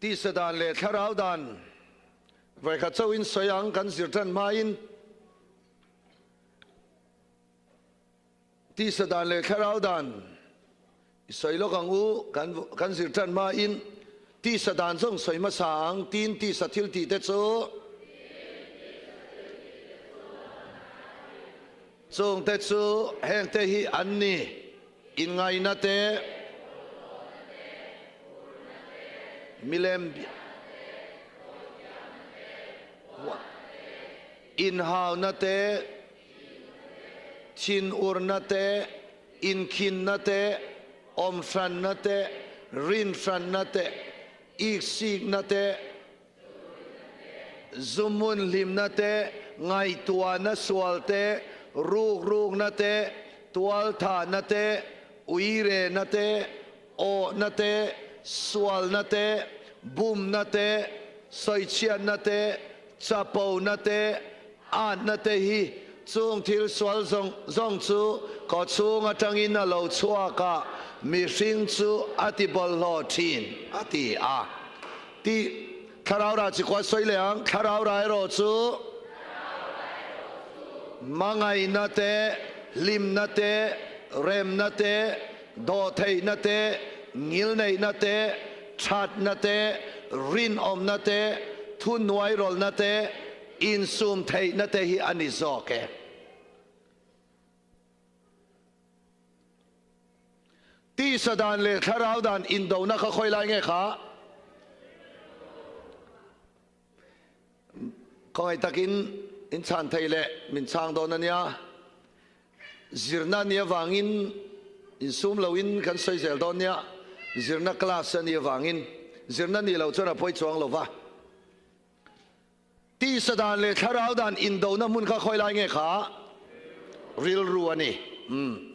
Tisa dan leh thlarau dan vawikhat chauhin sawi ang kan zir tan hmain tisa dan leh thlarau dan i sawi lawk ang u kan kan zir tan hmain tisa dan zawng sawi hmasa ang tin tisa thil tih te chu Chung te chu heng te hi an ni, inngaihna te, milem inhauna te, thinurna te, inkhinna te, awmhranna te, rinhranna te, iksikna te, Zuhmun hlimna te, ngaihtuahna sual te, rukrukna te, tualthahna te, uirehna te, awhna te, sualna te, bumna te, sawichhiatna te, chapona te, atna te hi chung thil sual zawng zawng chu kawchhung atangin a lo chhuak a, mihring chu a ti bawlhhlawh thin, a ti a. Tih thlarau rah chi kua sawi leh ang, thlarau rah erawh chu hmangaihna te, hlimna te, remna te, dawhtheihna te, ngilneihna te, thatna te, rinawmna te, thuhnuairawlhna te, insum theihna te hi a ni zawk e. Tisa dan leh thlarau dan indona kha khawi lai nge kha? Khawngaih takin in chhan thei leh min chhang dawn a nia. Zirna ni avangin insum loin kan sawi zel dawn nia. Zirna class a ni avangin zirna nih loh chuan a pawi chuang lo va. Tisa dan leh thlarau dan indona hmun kha khawi lai nge kha? Rilru a ni. Umm.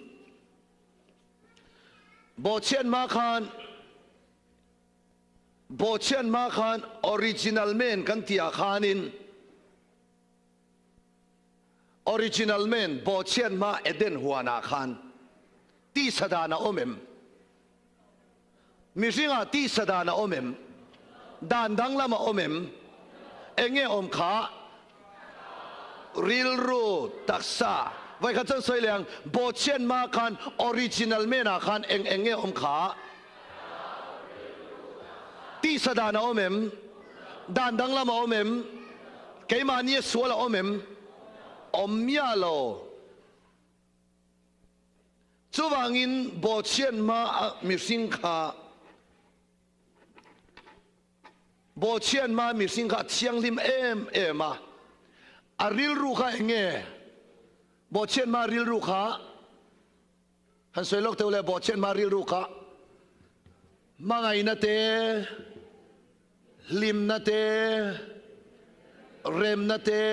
Bawhchhiat hma khan Bawhchhiat hma khan original man kan tih ah khanin Original man bawhchhiat hma Eden huan ah khan tisa dan a awm em? Mihring ah tisa dan a awm em? Dan danglam a awm em? Enge awm kha? Rilru, taksa. Vaikhat chuan sawi leh ang, Bawhchhiat hma khan original man ah khan eng eng nge awm kha? Tisa dan a awm em? Dan danglam a awm em? Keimahni a sual a awm em? Awm miah lo. Chuvangin Bawhchhiat hma a mihring kha Bawhchhiat hma mihring kha a thianghlim em em a, a rilru kha eng nge? Bawhchhiat hma rilru kha han sawi lawk teuh le, Bawhchhiat hma rilru kha hmangaihna te, hlimna te, remna te,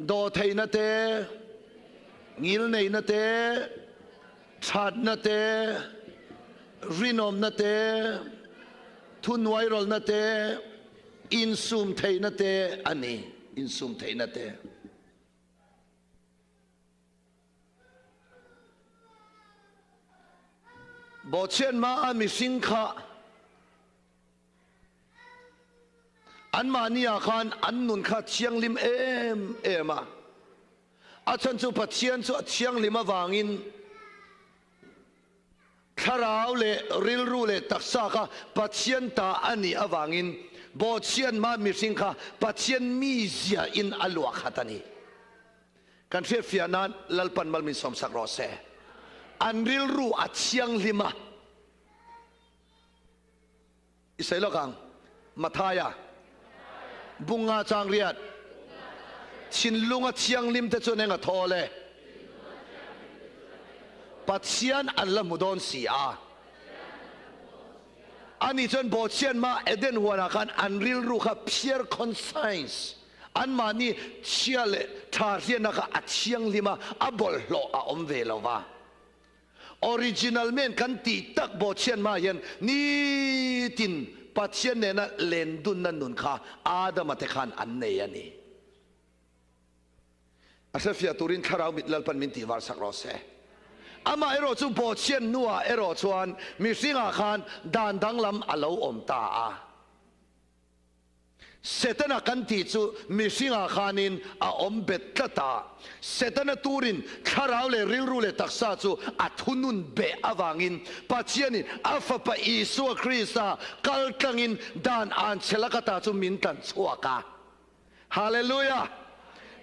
dawhtheihna te, ngilneihna te, thatna te, rinawmna te, thuhnuairawlhna te, insum theihna te a ni, insum theihna te. Bawhchhiat hmaa mihring kha anmahni ah khan an nun kha thianghlim em em a, a chhan chu Pathian chu a thianghlim avangin thlarau leh rilru leh taksa kha Pathian ta a nih avangin bawhchhiat hmaa mihring kha Pathian mizia in a luah khat a ni. Kan hriatfiah nan Lalpan mal min sawmsak rawh se. An rilru a thianghlim a. I sawi lawk ang. Mathaia bunga chang riat thinlunga thianghlim te chuan eng a thawl e? Pathian an la hmu dawn si a. Ani chuan Bawhchhian hma Eden huanah khan an rilru kha pure conscience Anmahni chhia leh tha hriatna kha a thianghlim a, a bawlhhlawh a awm ve lo va. Original men kan tih tak Bawhchhian hmaah hian nitin Pathian nena lendunna nun kha Adama te khan an nei a ni. A hrefiah turin Thlarau mit Lalpan min tihvar sak rawh se. Amaherawh chu bawhchhiat hnuah erawh chuan mihringah khan dan danglam a lo awm ta a. Setana kan tih chu mihringah khanin a awm bet tlat a. Setana turin thlarau leh rilru leh taksa chu a thunun beh avangin Pathianin a Fapa Isua Krista kal tlangin dan an che laka ta chu min tlan chhuak a. Hallelujah!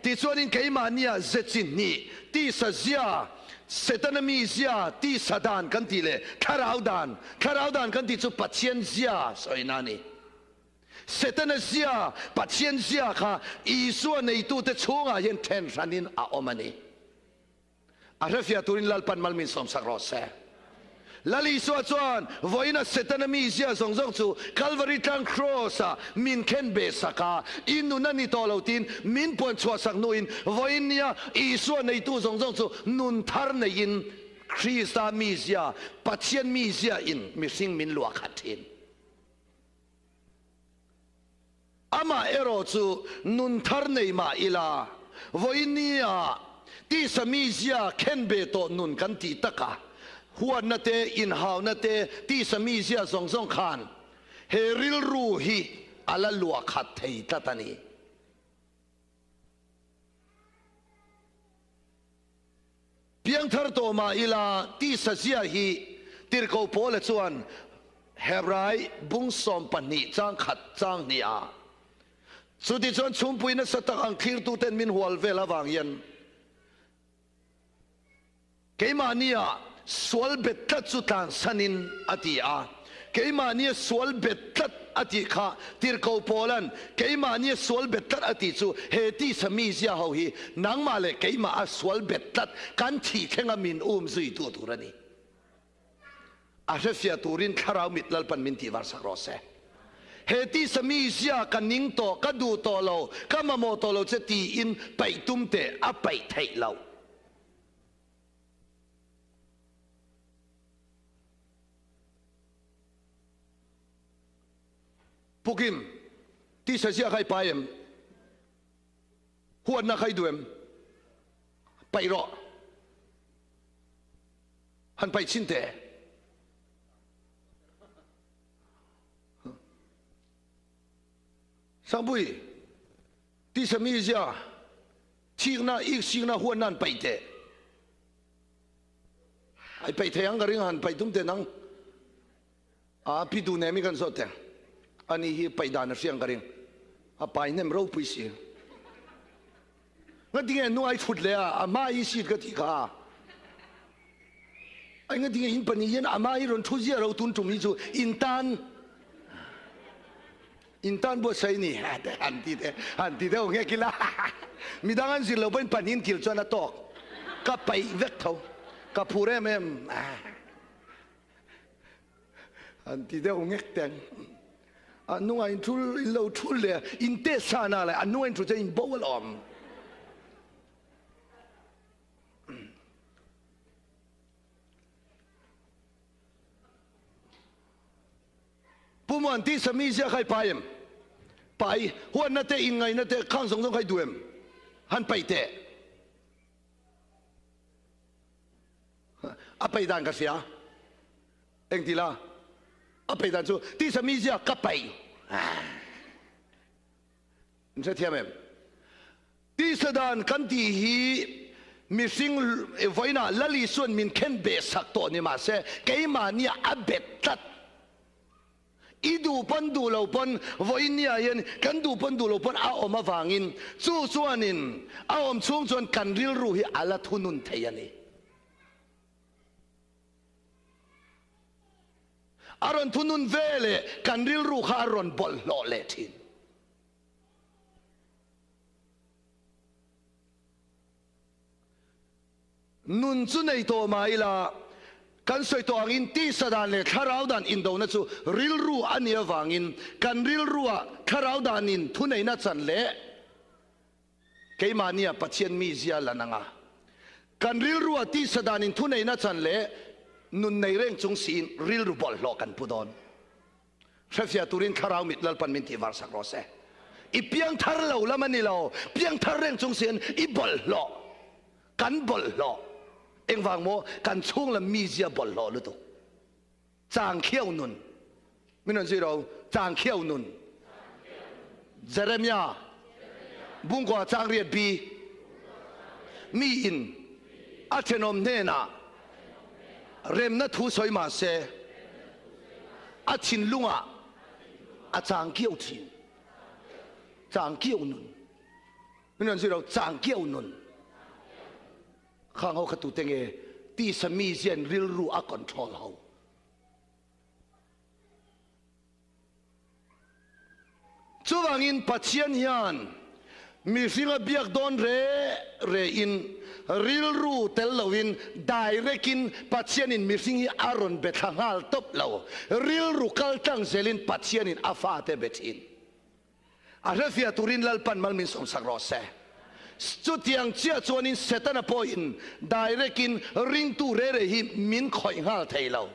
Tichuanin keimahnia ze chi hnih, tisa zia, Setana mi zia, tisa dan kan tih leh thlarau dan, thlarau dan kan tih chu Pathian zia sawina a ni. Setana zia, Pathian zia kha Isua neitute chhungah hian then hranin a awm a ni. A hrefiah turin Lalpan mal min sawmsak rawh se. Lal Isua chuan vawiina Setana mizia zawng zawng chu Kalvari tlang Kraws-ah min khen beh sak a, i nun a ni tawh lo tiin min puan chhuahsak hnuin vawiin nia Isua neitu zawng zawng chu nun thar neiin Krista mizia, Pathian mizia in mihring min luah khat thin. Amah erawh chu nun thar nei mah ila, vawinia tisa mizia khen ve tawh nun kan tih taka huatna te, inhauna te, tisa mizia zawng zawng khan he rilru hi a la luah khat thei tlat a ni. Piangthar tawh mah ila tisa zia hi Tirhkoh Paula chuan Hebrai bung 12 chang khat chang hnih ah chuti chuan chhumpui nasa tak ang thlirtuten min hual vel avang hian keimahnia sual bet tlat chu tlansanin a ti a. Keimahnia sual bet tlat a tih kha Tirhkoh Paula'n keimahnia sual bet tlat a tih chu he tisa mizia ho hi nangmah leh keimah a sual bet tlat kan thih thlenga min um zui tu tur a ni. A hrefiah turin thlarau mit Lalpan min tih varsak rawh se. He tisa mizia ka ning tawh, ka duh tawh lo, ka mamawh tawh lo che tiin paih tum teh a paih theih loh. Pukim, tisa ziah kha i pai em? Huatna kha i duh em? Paih rawh. Han paih chin teh. Sangpui, tisa mi zia, thikna, iksikna, huatna an paih teh. Ai paih thei ang ka ring han paih tum teh nang. A pi duh nem i kan zawt teh. Ani hi paih dan a hria ang ka ring. A pai hnem ropui si. Nga tinge nu ai thut le a, a hma hi seat ka tih kha. Ai nga tinge in pahnih hian a hma hi rawn thu ziah lo tun tum hi chu in tan in tan buatsaih ni han ti te han ti deuh nghek ila midang an zir lo pawhin pahnihin kil chuan a tawk ka paih vek tho ka phur em em han ti deuh nghek teng a hnungah in thul in lo thul leh in test sa na leh a hnungah in thu chuan in bo alawm. Pu Muan tih sami zia kha i pai em? Pai, huatna te, inngaihna te, khang zawng zawng kha i duh em? Han paih teh. A paih dan ka hria. Engti la? A paih dan chu tih sami zia ka paih. In hrethiam em? Tisa dan kan tih hi mihring vawiinah Lal Isua'n min khen beh sak tawh ni mahse keimahnia a bet tlat. I duh pawn duh lo pawn vawiinnia hian kan duh pawn duh lo pawn a awm avangin chu chuanin a awm chhung chuan kan rilru hi a la thunun thei a ni. A rawn thunun ve leh kan rilru kha a rawn bawlhhlawh leh thin. Nun chu nei tawh mah ila, kan sawi tawh angin tisa dan leh thlarau dan indona chu rilru a nih avangin kan rilruah thlarau danin thuneihna chan leh keimahnia Pathian mizia lan anga kan rilruah tisa danin thuneihna chan leh nun nei reng chung siin rilru bawlhhlawh kan pu dawn. Hrefiah turin thlarau mit Lalpan min tih varsak rawh se. I piangthar lo lam a ni lo, piangthar reng chung siin i bawlhhlawh, kan bawlhhlawh. Engvang maw? Kan chhung lam mizia bawlhhlawh lutuk. Chang khiau nun. Min rawn zui ro. Chang khiau nun. Jeremiah bungkua chang riat bi. Mi in a thenawm hnenah remna thu sawi mah se a thinlungah a chang kiau thin. Chang kiau nun. Min rawn zui ro. Chang kiau nun. Khang ho kha tute nge tisa mizian rilru a control ho? Chuvangin Pathian hian mihringa biak dawn re re in rilru tel loin direct in Pathianin mihring hi a rawn be thla nghal tawp lo. Rilru kal tlang zelin Pathianin a fate be thin. A hrefiah turin Lalpan mal min sawmsak rawh se. Chutiang chiah chuanin Setana pawhin direct in ringtu re re hi min khawih nghal thei lo.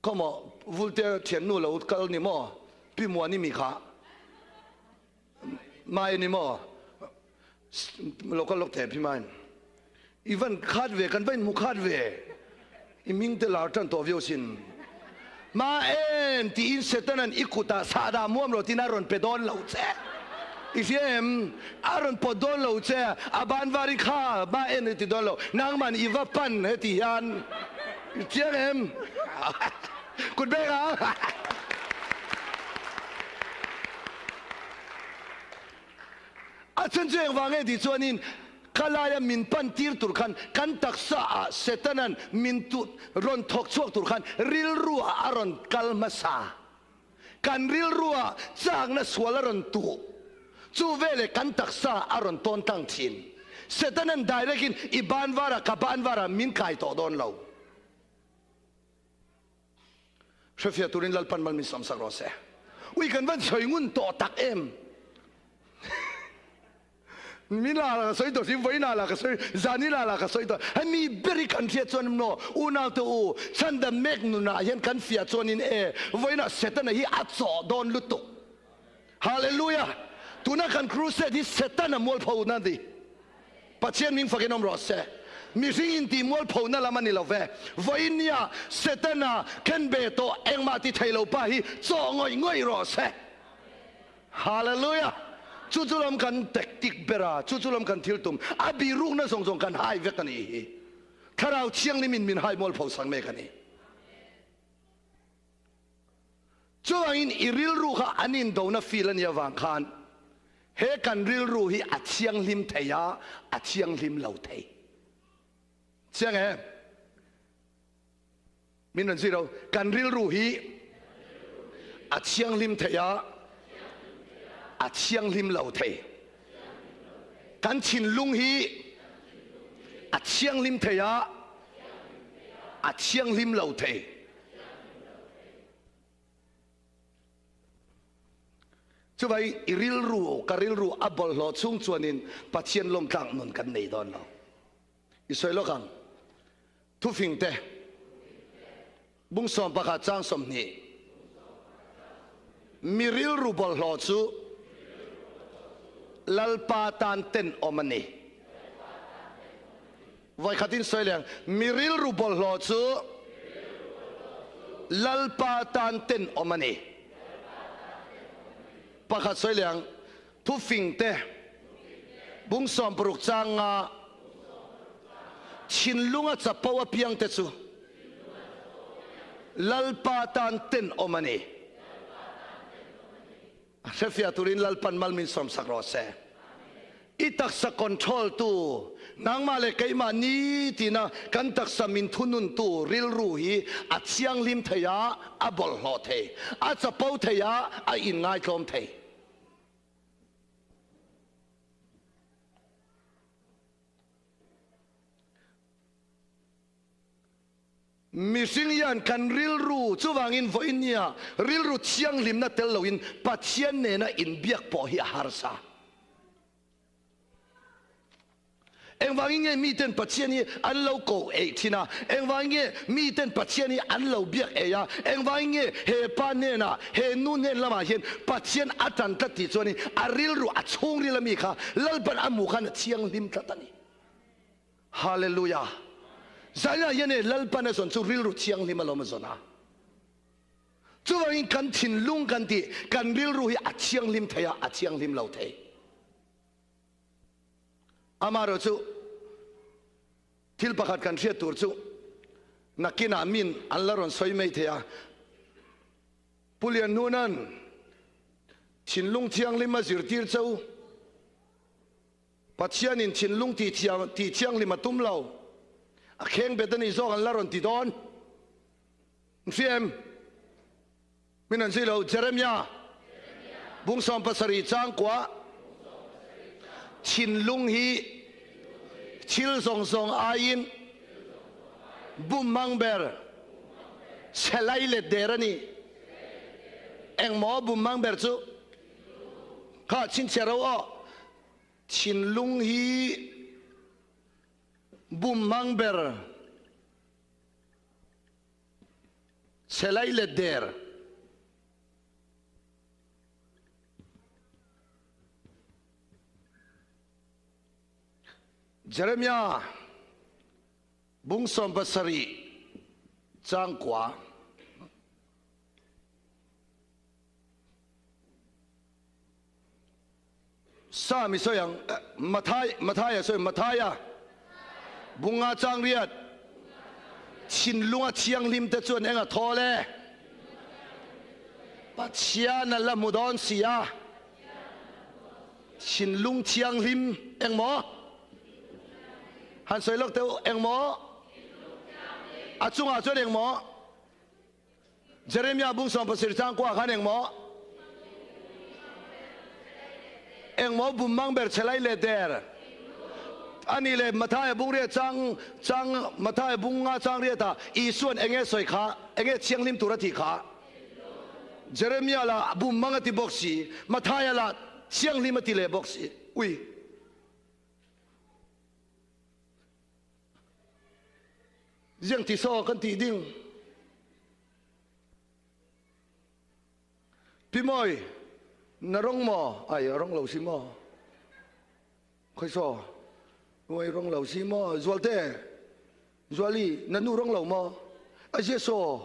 Khawmaw Vulte thiannu lo kal ni maw? Pi Muani mi kha mai ni maw? Lo kal lawk thei Pi Main. I van khat ve, kan va inhmu khat ve. I hming te lar tan tawh viau sin. Ma en tiin Setanan i kutah sahdah muam rawh tiin a rawn pe dawn lo che. I hria em? A rawn pawt dawn lo che. A ban var i kha ma en i ti dawn lo. Nangman i va pan heti hian. I chiang em? Kut beng ang. A chhan chu engvang nge tih chuanin ka laia min pan tir tur khan kan taksa ah Setanan min tu rawn thawk chhuak tur khan rilru ah a rawn kal hmasa. Kan rilru ah chakna sual a rawn tuh. Chu veleh kan taksa a rawn tawn tlang thin. Setanan direct in i ban varah ka ban varah min kai tawh dawn lo. Hrefiah turin Lalpan mal min sawmsak rawh se. Ui kan van sawi ngun tawh tak em. Min la la ka sawi tawh si, vawiin la ka sawi, zanin la ka sawi tawh. Hemi ber hi kan hriat chuan maw unau te u, chhandam mek nunah hian kan fiah chuanin e, vawiinah Setana hi a chawh dawn lutuk. Hallelujah! Tuna kan crusade hi Setana mualpho na ni. Pathian min fakin awm rawh se. Mihring intih mualpho na lam a ni lo ve. Vawiin nia Setana khen be tawh engmah ti thei lo pa hi chawh ngawih ngawih rawh se. Hallelujah! Chu chu lam kan tactic ber a, chu chu lam kan thil tum. A birukna zawng zawng kan hai vek a nih hi. Thlarau Thianghlim in min hai mualpho sak mek a ni. Chuvangin i rilru kha an indona feel a nih avang khan he kan rilru hi a thianghlim thei a, a thianghlim lo thei. Chiang em? Min rawn zui ro. Kan rilru hi a thianghlim thei a, a thianghlim lo thei. Kan thinlung hi a thianghlim thei a, a thianghlim lo thei. Chuvai i rilru, ka rilru a bawlhhlawh chhung chuanin Pathian lawmtlak nun kan nei dawn lo. I sawi lawk ang. Thufing te, bung 11 chang 20. Mi rilru bawlhhlawh chu Lalpa tan tenawm a ni. Vawikhatin sawi leh ang, mi rilru bawlhhlawh chu Lalpa tan tenawm a ni. Pakhat sawi leh ang, thufing te, bung 60 chang nga, thinlunga chapo apiang te chu Lalpa tan tenawm a ni. A hrefiah turin Lalpan mal min sawmsak rawh se. I taksa control tu, nangmah leh keimah ni tina kan taksa min thunun tu rilru hi a thianghlim thei a, a bawlhhlawh thei, a chapo thei a, a inngaitlawm thei. Mihring hian kan rilru, chuvangin vawiin nia rilru thianghlimna tel loin Pathian nena inbiak pawh hi a harsa. Engvangin nge miten Pathian hi an lo koh eih thin a? Engvangin nge miten Pathian hi an lo biak eih a? Engvangin nge he pa hnenah, he nu hnen lamah hian Pathian a tan tlat tih chuanin a rilru, a chhungril ami kha Lalpan a hmuh khan a thianghlim tlat a ni. Hallelujah! Zainah hian e Lalpan a zawn chu rilru thianghlim alawm a zawn a. Chuvangin kan thinlung kan tih, kan rilru hi a thianghlim thei a, a thianghlim lo thei. Amaherawh chu thil pakhat kan hriat tur chu nakinah min an la rawn sawi mai thei a. Pu Lianhnuna'n thinlung thianghlim a zirtir cheu. Pathianin thinlung tih thianghlim a tum lo. A khengbet a nih zawk an la rawn ti dawn. Hria em? Min an zui lo. Jeremia bung 70 changkua thinlung hi thil zawng zawng aiin bum mang ber chhe lai let der a ni. Engmaw bum mang ber chu? Kha chhinchhiah ro aw. Thinlung hi bum mang ber chhe lai let der. Jeremiah bung 70 chang kua. Sami sawi ang, Mathai, Mathaia sawi, Mathaia bunga chang riat, thinlunga thianghlim te chuan eng a thawl e? Pathian a la hmu dawn si a, thinlung thianghlim eng maw? Han sawi lawk teh u, eng maw? A chungah chuan eng maw? Jeremia bung 70 changkua khan engmaw engmaw bum mang ber che lai leh der a nih leh Mathaia bung riat chang chang Mathaia bung nga chang riat ah Isuan enge sawi kha enge thianghlim tur a tih kha Jeremia lah bum mang a ti bawk si Mathaia lah thianghlim a ti leh bawk si ui. Ziang ti saw kan tih ding. Pi Mawi, na rong maw? Ai, a rong lo si maw? Khoi saw? Oi rong lo si maw? Zualte, Zuali, na nu rong lo maw? A zia saw?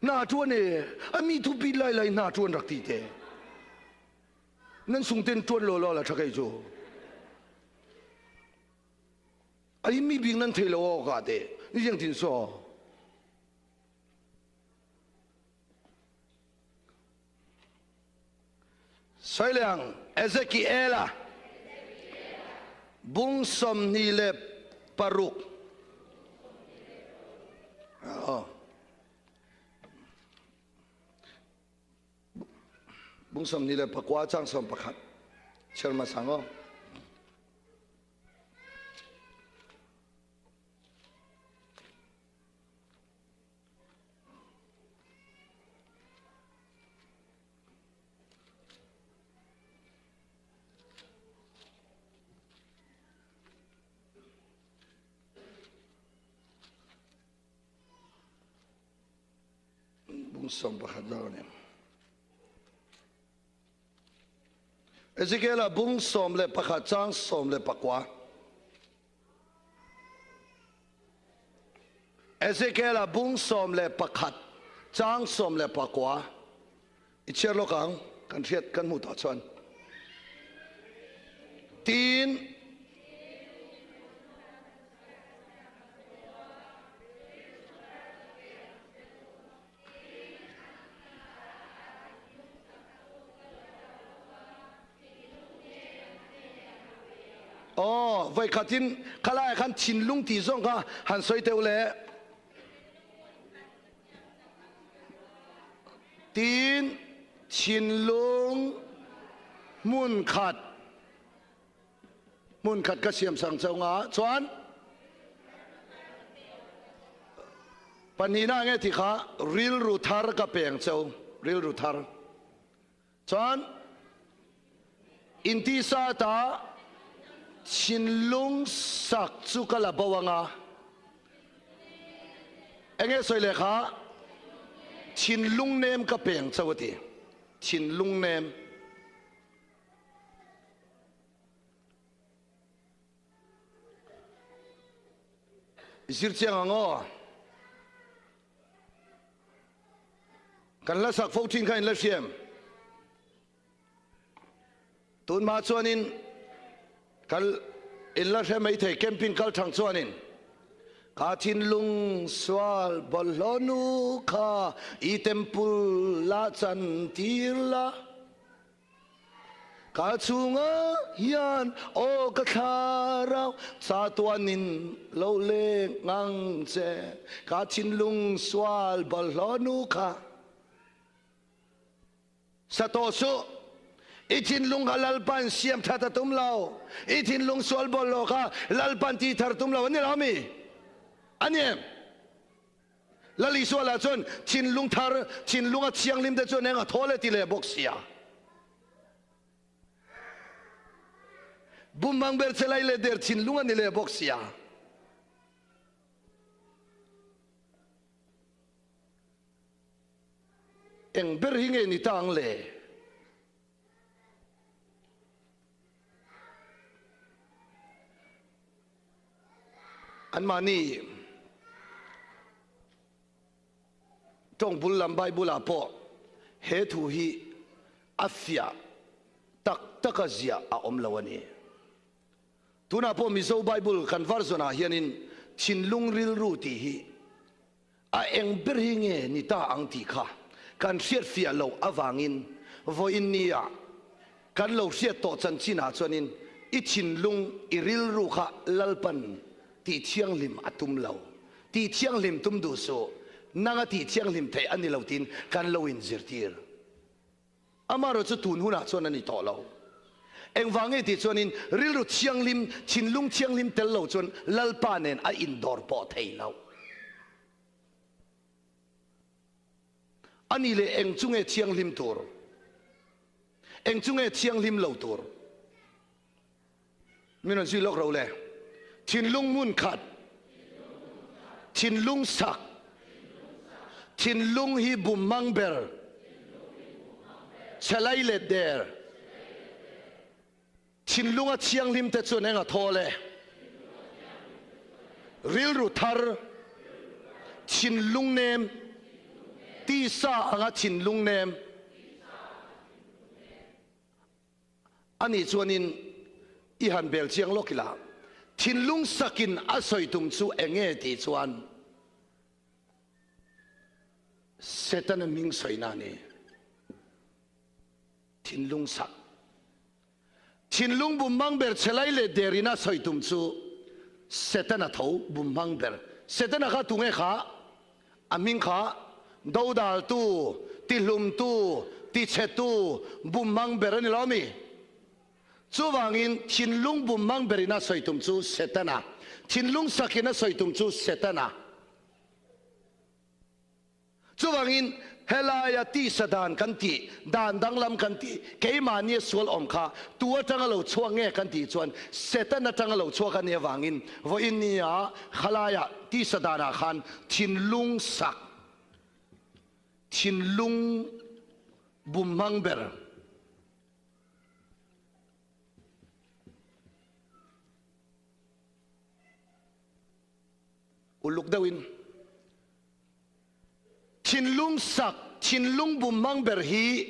Na tuan e, a mi thu pi lai lai na tuan rak ti te. Nan sung ten tuan lo lo la tha kei chu. A hi mi bik nan thei lo aw ka te ni ziang tin so. Soileang Ezekiela bung 26. Oh. Bung 29 chang 11 chiar hmasa ngaw. Bung 11 zau ni. Ezekiel ah bung 11 cang 19. Ezekiel ah bung 11 cang 19. I chhiar lawk ang kan hriat kan hmuh tawh chuan. Tin Aw, voikhat in khalai khan thinlung ti zong kha han soi teu le. Tin thinlung hmun khat hmun khat ka siam sang cheu nga chuan pahnihna nge ti kha rilru thar ka peng cheu rilru thar chuan intisa ta thinlung sak chu ka la bo anga enge sawi le kha thinlung nem ka peng cheu ati thinlung nem Zir chiang ang aw. Kan hla sak fo thin kha in la hriam. Tunhma chuanin kal in la hre mai thei camping kal thang chuanin ka thinlung sual bawlhhlawh nu kha i temple la chan tir la. Ka chhungah hian aw ka thlarau chatuanin lo leng ang che, ka thinlung sual bawlhhlawh nu kha sa tawh suh. I thinlung kha Lalpan siam that a tum lo, i thinlung sual bawlhhlawh kha Lalpan tih thar tum lo a ni lo mi? A ni em? Lal Isua lah chuan thinlung thar, thinlunga thianghlim te chuan eng a thaw le ti leh bawk sia. Bumhmang ber che lai leh der thinlung a ni leh bawk sia. Eng ber hi nge ni ta ang le? Anmahni tawng bul lam Bible ah pawh he thu hi a fiah tak taka ziah a awm lo a ni. Tunah pawh Mizo Bible kan version ah hianin thinlung rilru tih hi A eng ber hi nge ni ta ang tih kha kan hriat fiah loh avangin vawiin nia kan lo hriat tawh chanchinah chuanin i thinlung, i rilru kha Lalpan tih thianghlim a tum lo. Tih thianghlim tum duh suh, nanga tih thianghlim theih a ni lo tiin kan lo inzirtir. Amaherawh chu tun hunah chuan a ni tawh lo. Engvang nge tih chuanin rilru thianghlim, thinlung thianghlim tel lo chuan Lalpa nen a indawr pawh thei lo. A ni leh eng chu nge thianghlim tur? Eng chu nge thianghlim lo tur? Min rawn zui lawk ro le. Thinlung hmun khat, thinlung sak, thinlung hi bum mang ber, chhe lai let der, thinlunga thianghlim te chuan eng a thawl e? Rilru thar, thinlung nem, tisa anga thinlung nem. Ani chuanin, I han bel chiang lawk ila, thinlung sakin a sawi tum chu eng nge tih chuan Setana hming sawina a ni. Thinlung sak. Thinlung bumhmang ber chelai leh derin a sawi tum chu Setana tho bumhmang ber. Setana kha tunge kha? A hming kha dodaltu, tihlumtu, tichhetu, bumhmang ber a ni lo mi? Chuvangin thinlung bumhmang berin a sawi tum chu Setana, thinlung sakin a sawi tum chu Setana. Chuvangin, helaia tisa dan kan tih, dan danglam kan tih, keimahnia sual awm kha tu atanga lo chhuak nge kan tih chuan Satan atanga lo chhuak a nih avangin vawiin nia khalaia tisa danah khan thinlung sak, thinlung bumhmang ber, Uluk deuhin thinlung sak, thinlung bumhmang ber hi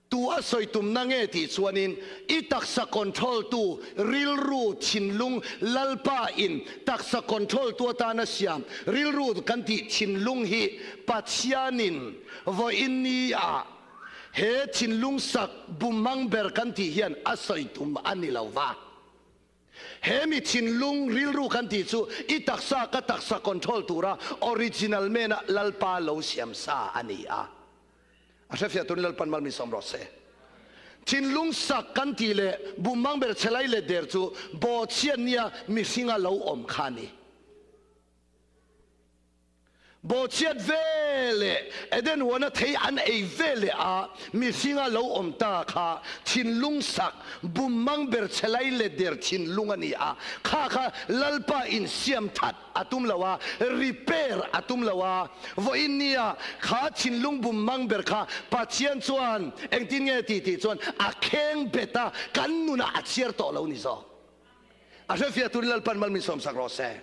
tu a sawi tumna nge tih chuanin i taksa control tu rilru thinlung Lalpa in taksa control tu atana siam rilru kan tih thinlung hi Pathianin vawiin ni ah he thinlung sak bumhmang ber kan tih hian a sawi tum a ni lo va. He mi thinlung rilru kan tih chu i taksa ka taksa control tura original mena Lalpa lo siam sa a ni a. A hrefiah turin Lalpan mal min sawm rawh se. Thinlung sak kan tih leh bummang ber chelai let der chu bawhchhiat nia mihringa lo awm kha a ni. Bawhchhiat ve leh Eden huana thei an ei ve leh a, mihringa lo awm ta kha thinlung sak, bummang ber chhelai let der thinlung a ni a, kha kha Lalpa insiam that a tum lo a, repair a tum lo a, vawiin nia kha thinlung bummang ber kha Pathian chuan engtin nge ti tih chuan a kheng bet a, kan nunah a chhiar tawh lo ni zawk. A hrefiah turin Lalpan mal min sawmsak rawh se.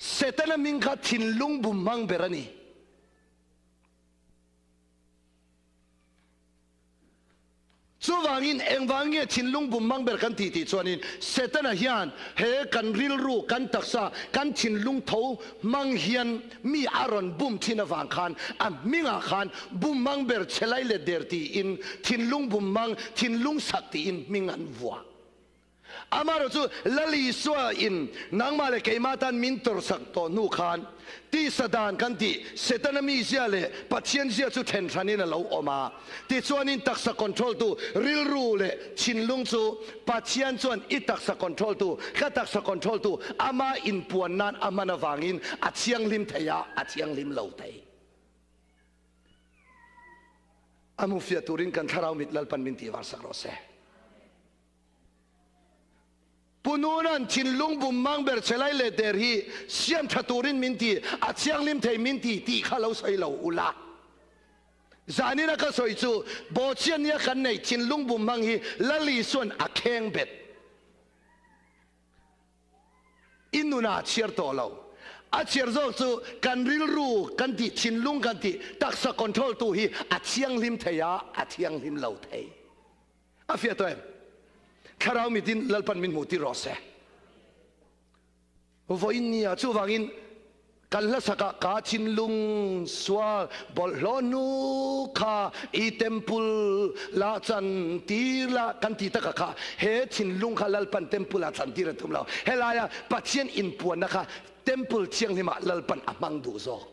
Setana hming kha thinlung bum hmang ber a ni. Chuvangin, engvang nge thinlung bum mang ber kan tih tih chuanin Setana hian he kan rilru, kan taksa, kan thinlung tho hmang hian mi a rawn bum thin avang khan a hmingah khan bum mang ber che lai let der tiin thinlung bum mang, thinlung sak tiin hming an vuah. Amaherawh chu Lal Isua in nangmah leh keimah tan min tawrhsak tawh hnu khan tisa dan kan tih Setana mizia leh Pathian zia chu then hranin a lo awm a. Tichuanin taksa control tu rilru leh thinlung chu Pathian chuan i taksa control tu, ka taksa control tu ama inpuan nan a hman avangin a thianghlim thei a, a thianghlim lo thei. A hmufiah turin kan thlarau mit Lalpan min tihvarsak rawh se. Pu Nuna'n thinlung bum mang ber che lai leh der hi siam tha turin min ti, a thianghlim thei min ti tih kha lo sawi lo ula. Zanin a ka sawi chu Bawhchhiat nia kan neih thinlung bum hmang hi Lal Isua'n a kheng bet. I nunah a chhiar tawh lo. A chhiar zawk chu kan rilru kan tih, thinlung kan tih, taksa control tu hi a thianghlim thei a, a thianghlim lo thei. A fiah tawh em? Thlarau mitin Lalpan min hmuh tir rawh se. Vawiin nia chuvangin kan hla sakah ka thinlung sual bawlhhlawh hnu kha i temple la chan tir la kan ti taka kha he thinlung kha Lalpan temple ah chan tir a tum lo. Helaia Pathian inpuanna kha temple thianghlimah Lalpan a hmang duh zawk.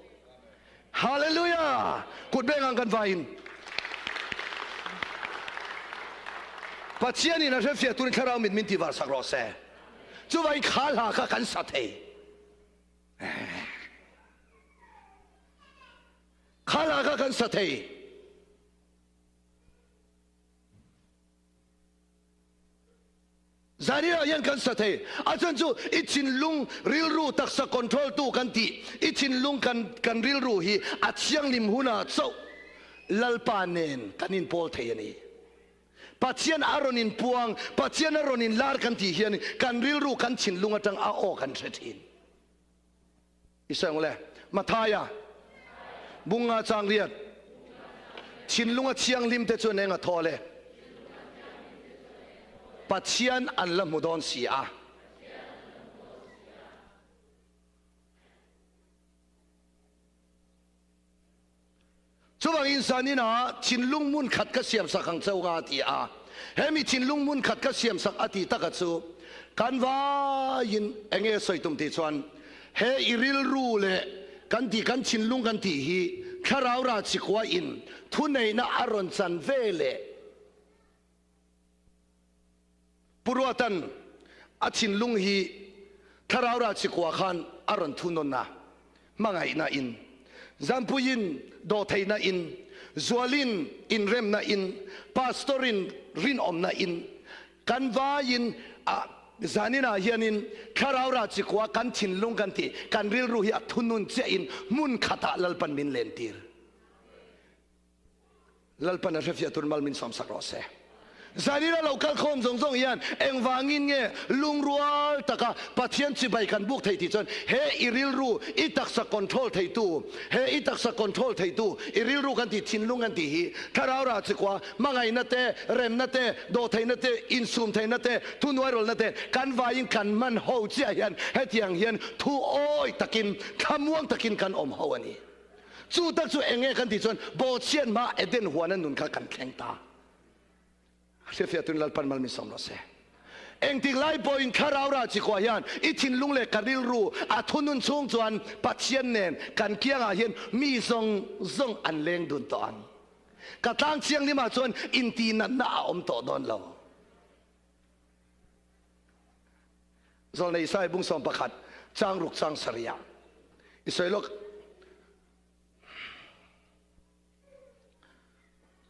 Hallelujah! Kut beng ang kan vaiin. Pathian in a hrefiah turin thlarau mit min tihvar sak rawh se. Chuvangin kha hla kha kan sa thei. Kha hla kha kan sa thei. Zaninah hian kan sa thei. A chhan chu i thinlung rilru taksa control tu kan tih, i thinlung kan kan rilru hi a thianghlim hunah chauh Lalpa nen kan inpawl thei a ni. Pathian a rawn inpuang, Pathian a rawn inlar kan tih hian kan rilru kan thinlung atang a aw kan hre thin. I sawi ang le. Mathaia, Bunga chang riat, thinlunga thianghlim te chuan eng a thaw le? Pathian an la hmu dawn si a. Chuvangin zaninah thinlung hmun khat ka siamsak ang chauh a ti a. Hemi thinlung hmun khat ka siamsak a tih taka chu kan vaiin eng nge sawi tum tih chuan he i rilru leh kan tih kan thinlung kan tih hi thlarau rah chikua in thuneihna a rawn chan ve leh Pu Ruatan a thinlung hi thlarau rah chikua khan a rawn thunawn a, hmangaihna in, Zampuiin dawhtheihna in, Zualin inremna in, Pastorin rinawmna in, kan vaiin a zaninah hianin thlarau rah chikua kan thinlung kan tih kan rilru hi a thunun chiahin hmun khatah Lalpan min lentir. Lalpan a hrefiah tur mal min sawmsak rawh se. Zanin a lo kal khawm zawng zawng hian engvangin nge lungrual taka Pathian chibai kan buk thei tih chuan he i rilru i taksa control theitu, he i taksa control theitu i rilru kan tih thinlung kan tih hi thlarau rah chikua hmangaihna te, remna te, dawhtheihna te, insum theihna te, thuhnuairawlna te kan vaiin kan hman ho chiah hian hetiang hian thu awi takin thlamuang takin kan awm ho a ni. Chu tak chu eng nge kan tih chuan Bawhchhiat hma Eden huana nun kha kan thleng ta. Hriatfiah tun Lalpan mal min sawm rawh se. Engtik lai pawhin thlarau rah chikua hian i thinlung leh ka rilru a thunun chhung chuan Pathian nen kan kiangah hian mi zawng zawng an leng dun tawh ang. Ka tlang thianghlimah chuan intihnatna a awm tawh dawn lo. Zawlnei Isaiah bung 11 chang ruk chang sarih ah i sawi lawk.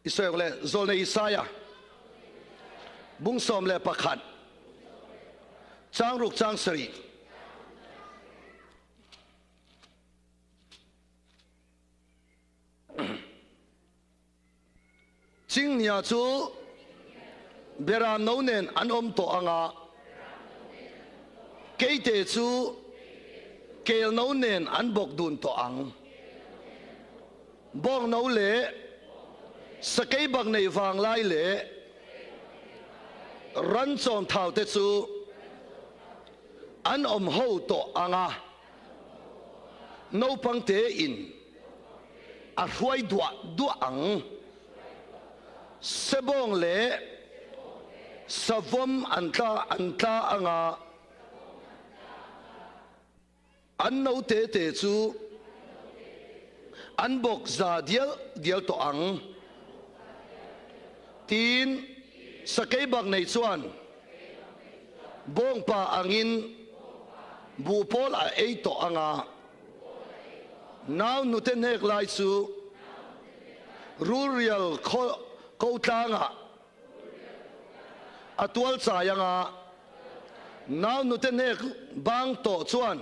I sawi awk le Zawlnei Isaiah bung 11 chang ruk chang sarih. Chinghnia chu Beram no nen an awm tawh ang a, keite chu Kel no nen an bawk dun tawh ang. Bawng no leh sakei bak neih vang lai leh ran chawm thau te chu an awm ho tawh ang a, naupang te in a hruai duah duah ang. Sebawng leh savawm an tla an tla ang a. An no te te chu an bawk za dial dial tawh ang. Tin, sakei bak nei chuan bawngpa angin buhpawl a ei tawh ang a, nau hnute hnek lai chu rulrial ko tlangah A tual chai anga nau nute hnek bang tawh chuan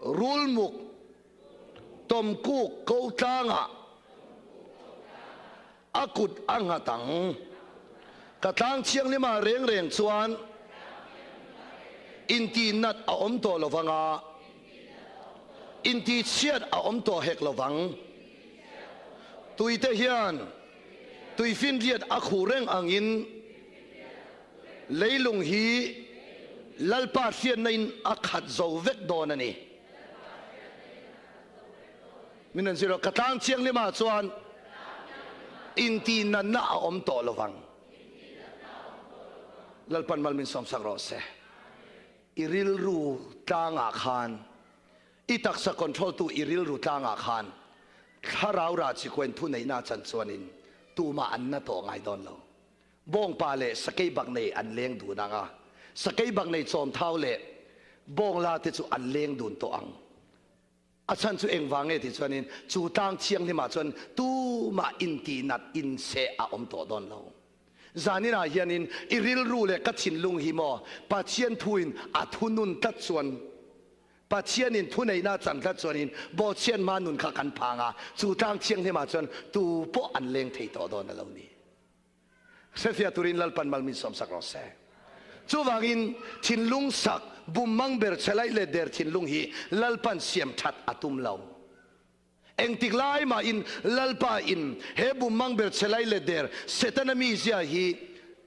rulmuk tawmkuk ko tlangah a kut a nghat ang. Ka tlang thianghlimah reng reng chuan intihnat a awm tawh lo vanga intihchhiat a awm tawh hek lo vang. Tuite hian tuifinriat a khuh reng angin leilung hi Lalpa hriatna in a khat zo vek dawn a ni. Min rawn zir rawh, ka tlang thianghlimah chuan intihnatna a awm tawh lovang. Lalpan mal min sawmsak rawh se. I rilru tlangah khan I taksa control tu i rilru tlangah khan thlarau rah chikuen thuneihna chan chuanin tumah an na tawh ngai dawn lo. Bawngpa leh sakei bak nei an leng dun ang a, sakei bak nei chawmthau leh bawngla te chu an leng dun tawh ang. A chhan chu engvang nge tih chuanin chu tlang thianghlimah chuan tumah intihnat inseh a awm tawh dawn lo. Zaninah hianin i rilru leh ka thinlung hi maw Pathian thuin a thunun tlat chuan Pathianin thuneihna a chan tlat chuanin bawhchhiat hma nun kha kan phang a, chu tlang thianghlimah chuan tu pawh an leng thei tawh dawn a lo ni. Hrefiah turin Lalpan mal min sawmsak rawh se. Chuvangin thinlung sak bummang ber chhe laih leh der thinlung hi Lalpan siam that a tum lo. Engtik lai mahin Lalpa in he bummang ber chhe laih leh der Setana mizia hi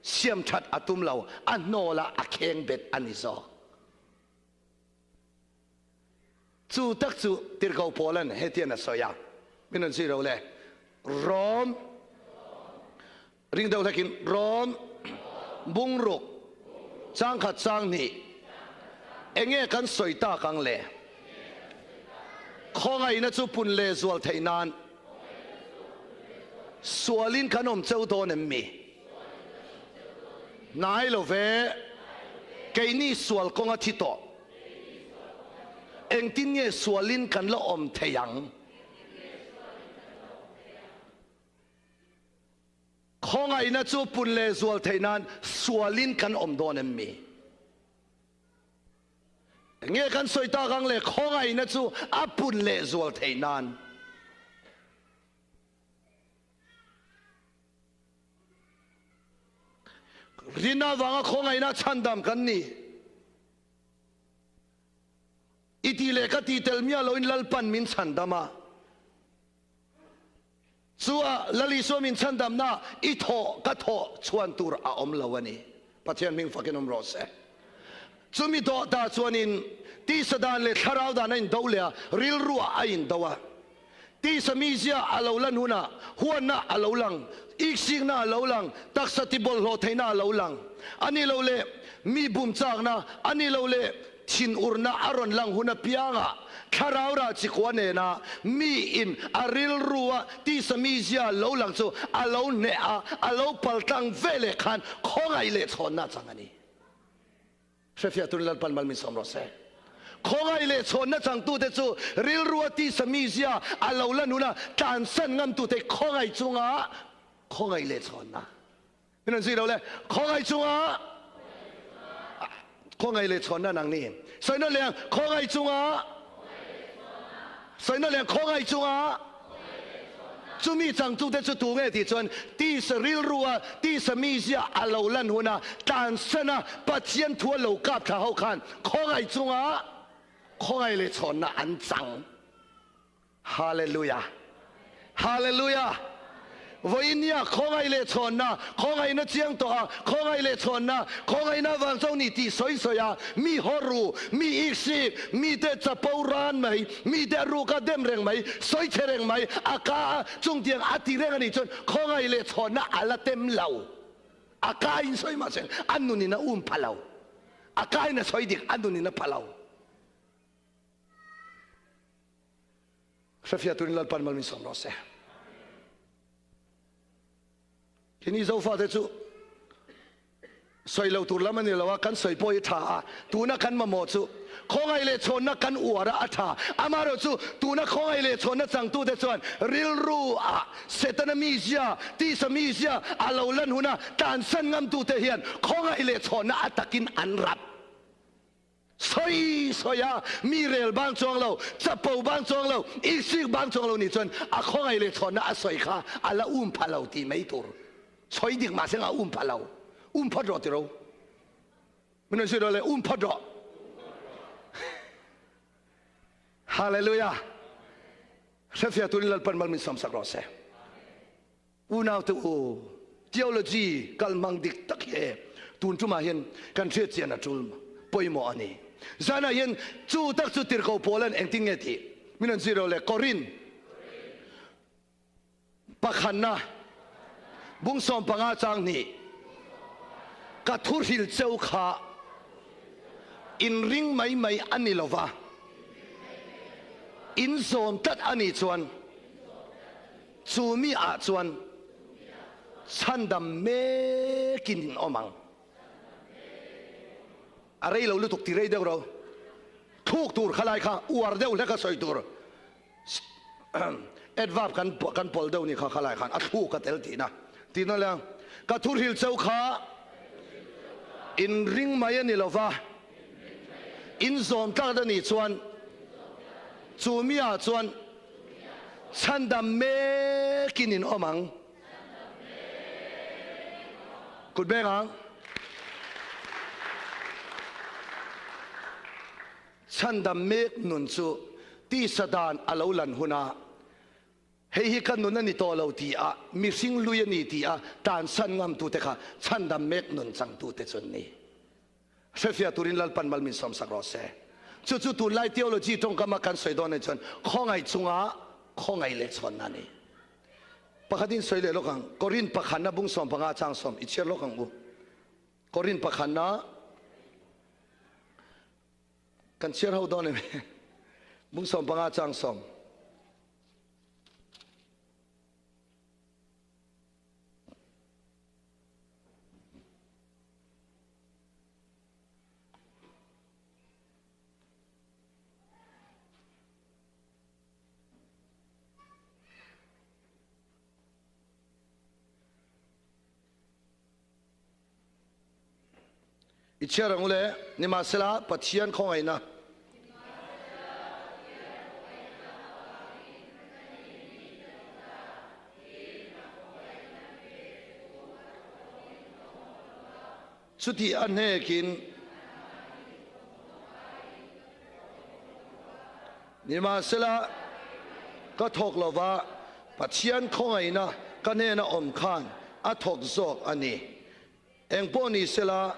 siam that a tum lo, a hnawlah a kheng bet a ni zawk. Chu tak chu Tirhkoh Paula'n hetian a sawi a, Min rawn zui ro le, Rom, ring deuh hlekin, Rom bungruk changkhat chang hnih, enge kan sawi tak ang le? Khawngaihna chu pun leh zual theih nan sualin kan awm cheu dawn em mi? Hnai lo ve, keini sual kawnga thi tawh. Engtin nge sualin kan la awm thei ang? Khawngaihna chu pun leh zual theih nan sualin kan awm dawn em mi? Nge kan sawi tak ang le, khawngaihna chu a pun leh zual theih nan. Rin avanga khawngaihna chhandam kan ni. I tih leh ka tih tel miah loin Lalpan min chhandam a. Chu a Lal Isua min chhandamna i thawh ka thawh chhuan tur a awm lo a ni. Pathian hming fakin awm rawh se. Chumi dawhtah chuanin tisa dan leh thlarau dan a indo leh a, rilruah a indo a. Tisa mizia a lo lan hunah huanna a lo lang, iksikna a lo lang, taksa tibawlhhlawh theihna a lo lang. A ni lo leh mi bum chakna, a ni lo leh thinurna a rawn lang hun apiangah thlarau rah chikua nena mi in a rilrua tisa mizia lo lang chu a lo hneh a, a lo paltlang veleh khan khawngaih leh chhawnna chang a ni. Hrefiah turin Lalpan mal min sawm rawh se. Khawngaih leh chhawnna changtute chu rilrua tisa mizia a lo la nun a, tlansan ngamtute khawngaih chunga khawngaih leh chhawnna. Min rawn zui lo le. Khawngaih chunga khawngaih leh chhawnna nang ni. Sawi nawn leh ang. Khawngaih chunga sawi nawn leh ang. Khawngaih chunga. Chumi changtute chu tu nge tih chuan tisa rilrua tisa mizia a lo lan huna tlansana Pathian thu a lo kap thla ho khan khawngaih chunga khawngaih leh chhawnna an chang. Hallelujah! Hallelujah! Vawiin-nia khawngaih leh chhawnna, khawngaihna chiang tawh a, khawngaih leh chhawnna, khawngaihna avang chauh ni tih sawi sawi a, mi haw ru, mi iksik, mite chapo ran mai, mite a ruka dem reng mai, sawi chhe reng mai, a ka a chungtiang a ti reng a nih chuan khawngaih leh chhawnna a la tem lo. A ka in sawi mahse a nunin a um pha lo. A ka in a sawi dik, a nunin a pha lo. Hrefiah turin Lalpan mal min sawm rawh se. Kini Zofate chu sawi lo tur lam a ni lo a, kan sawi pawh hi tha a, tuna kan mamawh chu khawngaih leh chhawnna kan uar a, a tha. Amaherawh chu tuna khawngaih leh chhawnna changtute chuan rilru ah Setana mizia, tisa mizia a lo lan huna tlansan ngamtute hian khawngaih leh chhawnna a takin an rap. Sawi sawi a, mi rel bang chuang lo, chapo bang chuang lo, isik bang chuang lo nih chuan a khawngaih leh chhawnna a sawi kha a la um pha lo tih mai tur. Sawi dik mahse a um pha lo. Um phawt rawh tiro. Min rawn zir rawh le, um phawt rawh. Hallelujah. Hrefiah turin Lalpan mal min sawmsak rawh se. Unaute u, theology kalhmang dik tak hi tun tumah hian kan hriat chian a tul pawimawh a ni. Zanah hian chu tak chu tirhkoh Paula'n engtin nge tih min rawn zir le? Korin pakhatna bung 15 chang hnih, Ka thuhril cheu kha inring mai mai a ni lova, in zawm tlat a nih chuan, Chu mi ah chuan chhandam mekin in awm ang. A rei lo lutuk ti rei deuh ro. Thluk tur kha lai kha uar deuh hlek a sawi tur. Adverb kan kan pawl deuh ni kha kha lai khan a thluk a tel tihna. Tihna leh ka thurhil cheu kha in ring mai a ni lova, in zawm tlak a nih chuan chu mi ah chuan Chhandam mekin in awm ang. Kut beng ang. Chhandam mek nun chu tisa dan a lo lan huna hei hi ka nun a ni tawh lo ti a mihring lui a ni ti a tansan ngamtute kha chhandam mek nun changtute chu an ni. Hrefiah turin Lalpan mal min sawmsak rawh se. Chu chu tunlai theology tawngkama kan sawi dawn anih chuan khawngaih chunga khawngaih leh chhawnna a ni. Pakhatin sawi leh lawk ang, Korin pakhatna bung 15 chang sawm i chhiar lawk ang u. Korin pakhatna kan chhiar ho dawn em? Bung 15 chang sawm. I chhiar ang u le, nimahsela Pathian khawngaihna. Chuti a hnekin nimahsela ka thawk lova Pathian khawngaihna ka hnena awm khan a thawk zawk a ni. Engpawh ni sela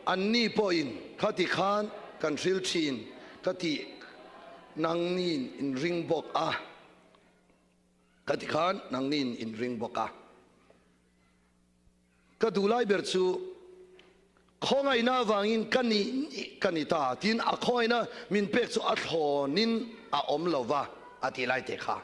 anni pawhin khati khan kan hril thin ka tih nangniin in ring bawk a. Ka ti khan nangniin in ring bawk a. Ka duh lai ber chu khawngaihna avangin ka nih nih ka ni ta tiin a khawngaihna min pek chu a thlawnin a awm lo va a ti lai te kha.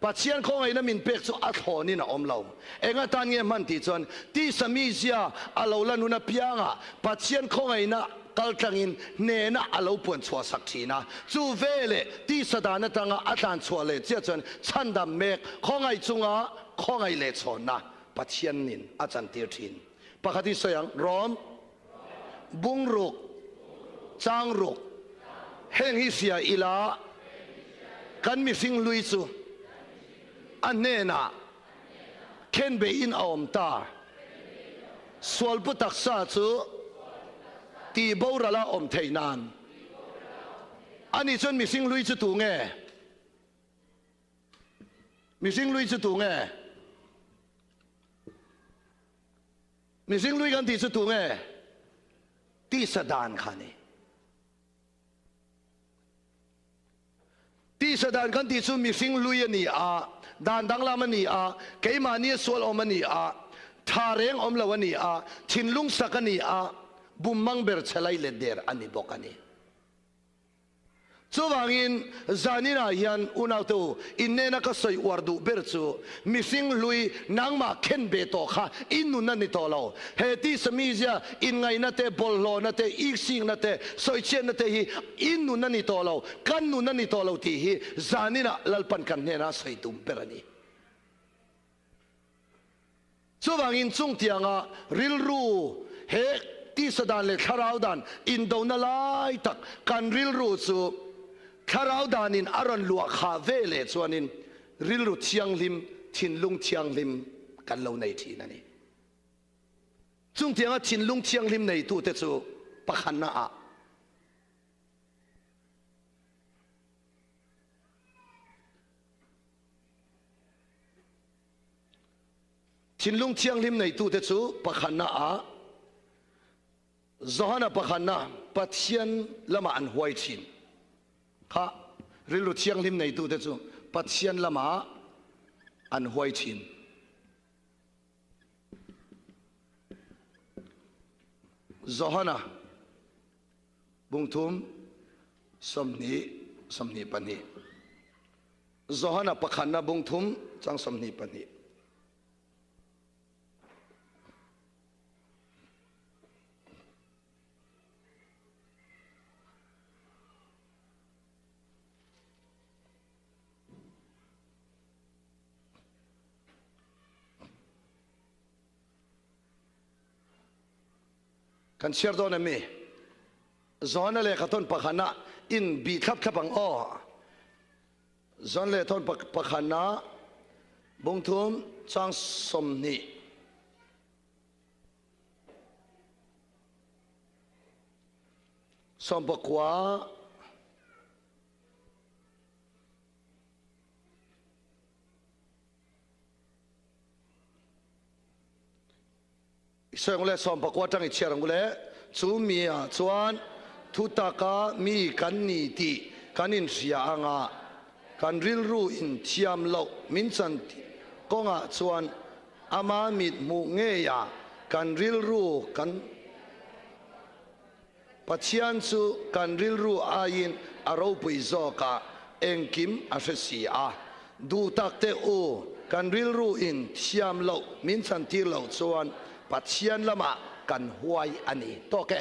Pathian khawngaihna min pek chu a thlawnin a awm lo. Eng atan nge hman tih chuan tisa mizia a lo lan hun apiangah Pathian khawngaihna kaltlangin hnena a lo puan chhuah sak thin a. Chu veleh tisa dan atanga a tlan chhuah leh chiah chuan chhandam mek khawngaih chunga khawngaih leh chhawnna Pathianin a chantir thin. Pakhat hi sawi ang, Rom, bungruk, changruk, heng hi hria ila kan mihring hlui chu. a hnenah khenbeihin a awm ta. Sualpu taksa chu tihboral a awm theih nan. Ani chuan mihring hlui chu tu nge? Mihring hlui chu tu nge? Mihring hlui kan tih chu tu nge? Tisa dan kha a ni. Tisa dan kan tih chu mihring hlui a ni a, dan danglam a ni a, keimahnia sual awm a ni a, tha reng awm lo a ni a, thinlung sak a ni a, bum mang ber che lai let der a ni bawk a ni. Chuvangin, zaninah hian unaute u, innena ka sawi uar duh ber chu, mihring hlui nangmah khen ve tawh kha i nun a ni tawh lo. He tisa mizia, inngaihna te, bawlhhlawhna te, iksingna te, sawichhiatna te hi i nun a ni tawh lo, kan nun a ni tawh lo tih hi zaninah Lalpan kan hnena sawi tum ber a ni. Chuvangin chungtianga rilru he tisa dan leh thlarau dan indona lai tak kan rilru chu thlarau danin a rawn luah khah ve leh chuanin rilru thianghlim, thinlung thianghlim kan lo nei thin a ni. Chungtianga thinlung thianghlim neitute chu pakhatna ah. Thinlung thianghlim neitute chu pakhatna ah Johana pakhatna Pathian lamah an huai thin. Kha rilru thianghlim neitute chu Pathian lamah an huai thin. Johana bungthum 20 22. Johana pakhatna bung thum chang 22. Kan chhiar dawn em mi? Johana lehkha thawn pakhatna in bih thlap thlap ang aw. John leh thawn pakhatna bungthum chang 20. Sawmpakua I sawi ang u le, 19 atang i chhiar ang u le. Chu mi ah chuan thutaka mi kan ni tih kan inhria anga kan rilru in thiam loh min chan kawngah chuan ama mit hmuh ngeiah kan rilru kan Pathian chu kan rilru aiin a ropui zawk a, engkim a hre si a. Duh tak teh u, kan rilru in thiam loh min chantir loh chuan Pathian lamah kan huai a ni tawk e.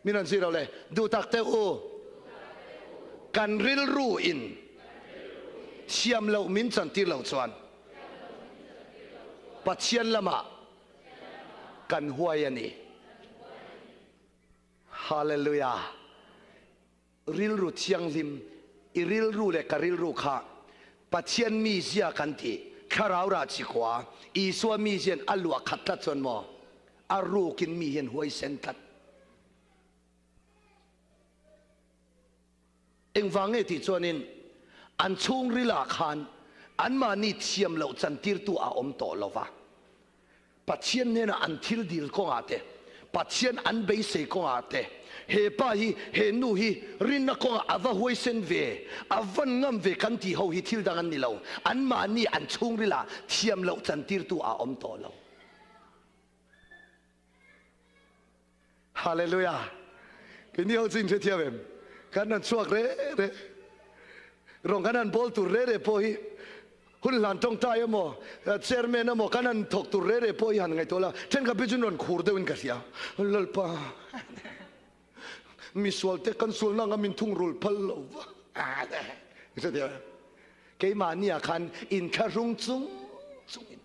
Min rawn zir lo le. Duh tak teh u, kan rilru in thiam loh min chantir loh chuan Pathian lamah kan huai a ni. Hallelujah! Rilru thianghlim, i rilru leh ka rilru kha Pathian mizia kan ti, thlarau rah chi khua, Isua mizian a luah khat tlat chuan maw, a rukin mi hian huaisen tlat. Engvang nge tih chuanin an chhungrilah khan anmahni thiam loh chantirtu a awm tawh lo va. Pathian hnena an thil dil kawngah te, Pathian an beisei kawngah te, he pa hi, he nu hi rinna kawngah a va huaisen ve, a van ngam ve kan tih ho hi thil dang an ni lo. Anmahni an chhungrilah thiam loh chantirtu a awm tawh lo. Hallelujah! Keini ho chu inhrethiam em? Kan han chhuak re re, rawng kan han bawl tur re re pawh hi hun hlan tawngtai emaw, chairman emaw kan han thawk tur re re pawh hi han ngaihtuah la, thenkhat phei chu rawn khur deuhin ka hria. Lalpa, misual te kan sualna anga min thungrul phal lo va. Inhrethiam em? Keimahniah khan inthlahrung chung chungin.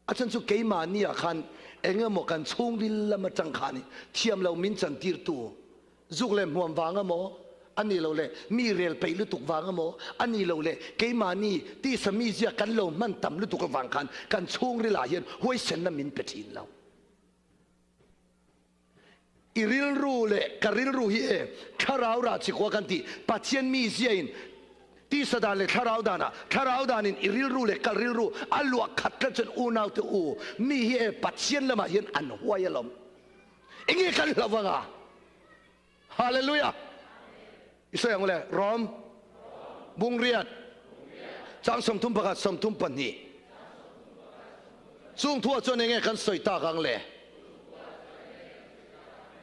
A chhan chu keimahni ah khan eng emaw kan chhungril lam atang khan thiam lo min chantirtu zuk leh hmuam vang emaw, A nih loh leh mi rel peih lutuk vang emaw, a nih loh leh keimahni tisa mizia kan lo hman tam lutuk avang khan kan chhungrilah hian huaisenna min pe thin lo. I rilru leh ka rilru hi e thlarau rah chikua kan tih Pathian miziain tisa dan leh thlarau danah thlarau danin i rilru leh ka rilru a luah khat tlat chuan unaute u mi hi e Pathian lamah hian an huai alawm. Enge kan hlauh anga? Hallelujah! I sawi ang ule, Rom bungriat chang 31 32 chung thuah chuan enge kan sawi tak ang le?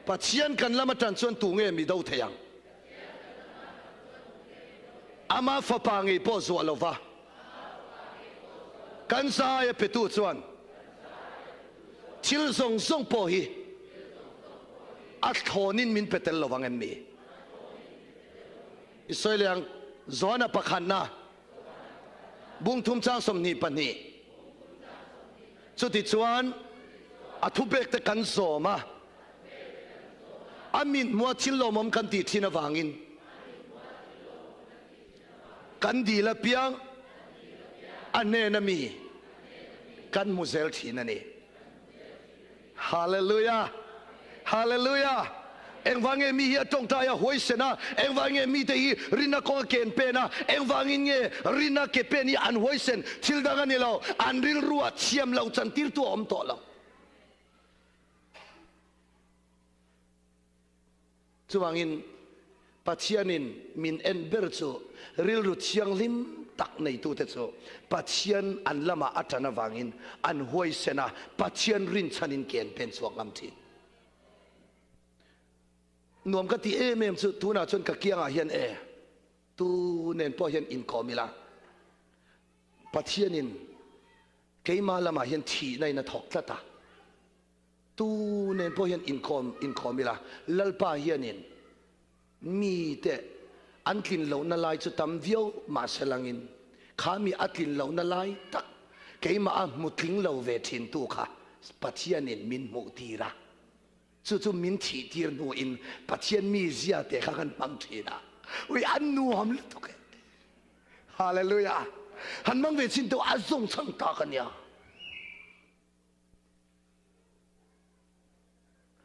Pathian kan lam atan chuan tu nge mi do thei ang? Ama fapa ngei pawh zuah lova kan zai a petu chuan Thil zawng zawng pawh hi a thlawnin min pe tel lo vang em mi? I sawi leh ang, Johana pakhatna bung thum chang 22. Chutichuan a thupek te kan zawm a, a mithmuha thil lawmawm kan tih thin avangin Kan dil apiang a hnena mi kan hmu zel thin a ni. Hallelujah! Hallelujah! Engvang nge mi hi a tawngtai a huaisen a? Engvang nge mite hi rinna kawng a ken pen a? Engvangin nge rinna ke pen hi an huaisen? Thil dang a ni lo, an rilru a thiam lo chantirtu a awm tawh lo. Chuvangin, Pathianin min en ber chu rilru thianghlim tak neitute chu Pathian an lamah a ṭan avangin an huaisen a, Pathian rinchhanin ke an pen chhuak ngam ṭhin. Nuam ka tih em em chu tunah chuan ka kiangah hian e, tu nen pawh hian inkawm ila, Pathianin keimah lamah hian thihna in a thawk tlat a. Tu nen pawh hian inkhawm inkhawm ila, Lalpa hianin mite an tlin lohna lai chu tam viau mahse langin kha mi a tlin lohna lai tak keimah a hmu tling lo ve thintu kha Pathianin min hmuh tir a, chu chu min thih tir hnuin Pathian mizia te kha kan hmang thin a, ui an nuam lutuk e. Hallelujah! Han hmang ve chin teuh a zawng chhang tak a nia.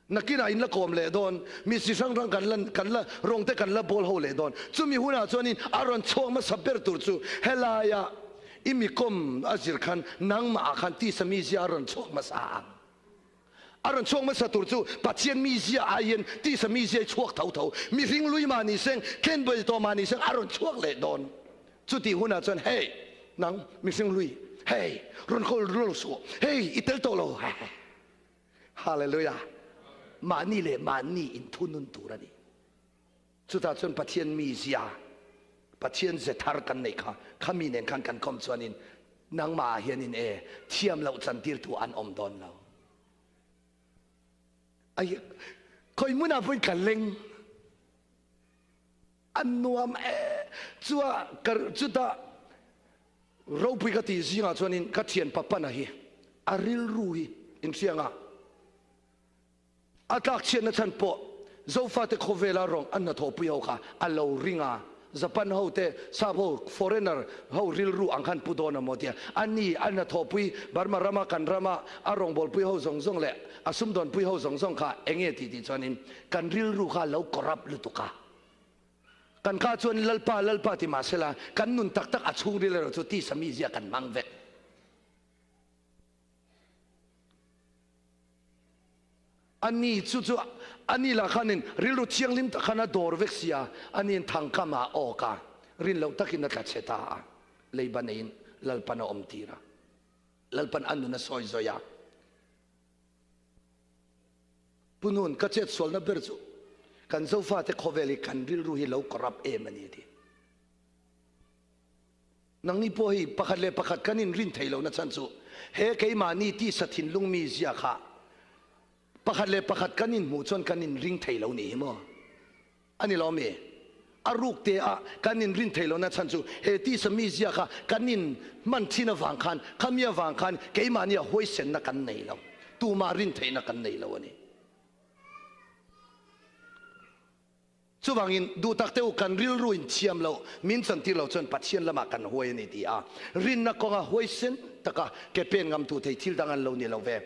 Nakinah in la kawm leh dawn, mi chi hrang hrang kan la kan la rawng te kan la bawl ho leh dawn. Chumi hunah chuanin a rawn chhuak hmasa ber tur chu helaia i mi kawm a zir khan nangmah ah khan tisa mizia a rawn chhuak hmasa ang. A rawn chhuak hmasa tur chu Pathian mizia aiin tisa mizia i chhuak tho tho. Mihring lui mah ni seng, khenbel tawh mah ni seng a rawn chhuak leh dawn. Chutih hunah chuan hei nang mihring lui, hei rawn kawl lo suh, hei i tel tawh lo. Hallelujah! Mahni leh mahni inthunun tur a ni. Chutah chuan Pathian mizia, Pathian ze thar kan neih kha, khami nen khan kan kawm chuanin nangmah ah hianin e thiam loh chantirtu an awm dawn lo. Ai, khawi hmunah pawhin ka leng. An nuam e. Chua ka chutah ropui ka tih zingah chuanin ka thian papana hi a rilru hi inhriang a, a tlak chhiatna chhan pawh Zofate khawvela rawng an hnathawhpui ho kha a lo ring a, Japan ho te sap ho foreigner ho rilru ang khan pu dawn a maw tia a ni a hnathawhpui Burma rama kan rama a rawngbawlpui ho zawng zawng leh a sumdawnpui ho zawng zawng kha enge tih tih chuanin kan rilru kha lo corrupt lutuk a. Kan ka chuan Lalpa, Lalpa ti mah sela, kan nun tak tak a chhungril erawh chu tisa mizia kan hmang vek. Ani chu chu ani lah khanin rilru thianghlim tak khan a dawr vek sia, aniin thangkam ah a awk a, rin loh takin a tla chhe ta a, leiba neiin Lalpan a awm tir a, Lalpan a nun a sawi zawi a. Pu Nun, ka chet sualna ber chu kan Zofate khawvel hi kan rilru hi lo corrupt em a ni a ti. Nangni pawh hi pakhat leh pakhat kan inrin thei lohna chhan chu he keimahni tisa thinlung mi zia kha pakhat leh pakhat kan inhmuh chuan kan inring thei lo ni hi maw? A ni lo mi? A ruk te a kan in rin thei lohna chhan chu he tisa mizia kha kan in hman thin avang khan, khami avang khan keimahni a huaisenna kan nei lo, tumah rin theihna kan nei lo a ni. Chuvangin, duh tak te u, kan rilru in thiam loh min chantir lo chuan Pathian lamah kan huai a ni ti a, rinna kawnga huaisen taka ke pen ngamtu thei thil dang an lo ni lo ve.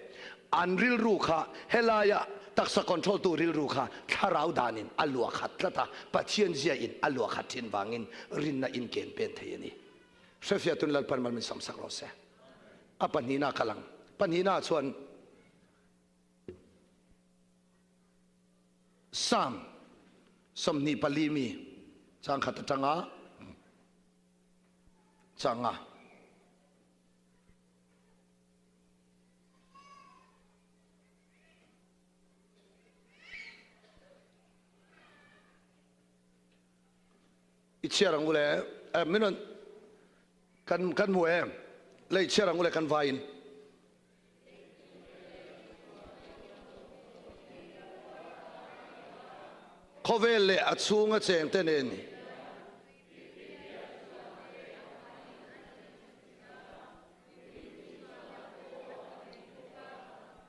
An rilru kha helaia taksa control tu rilru kha thlarau danin a luah khat tlat a, Pathian zia in a luah khat thin vangin rinna in ken pen thei a ni. Hrefiah tun Lalpan mal min sawmsak rawh se. A pahnihna kal ang. Pahnihna chuan. Psalm 24 mi chang khat atanga changa i chhiar ang u le min rawn kan kan hmu em le i chhiar ang u le kan vaiin. Khawvel leh a chhunga chengte nen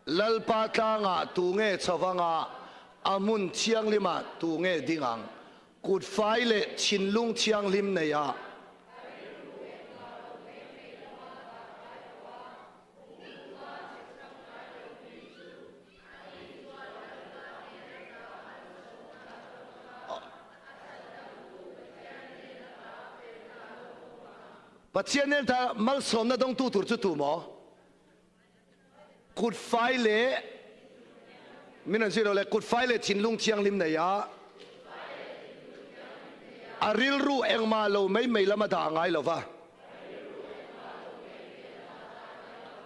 Lalpa tlangah tu nge chho vanga a hmun thianghlimah tu nge ding ang? Kut fai leh thinlung thianghlim neia. Pathian nen ta malsawmna dawngtu tur chu tu maw? Kut fai leh min an zir lo le kut fai leh thinlung thianghlim nei a a rilru engmah lo mai mai lama dah ngai lo va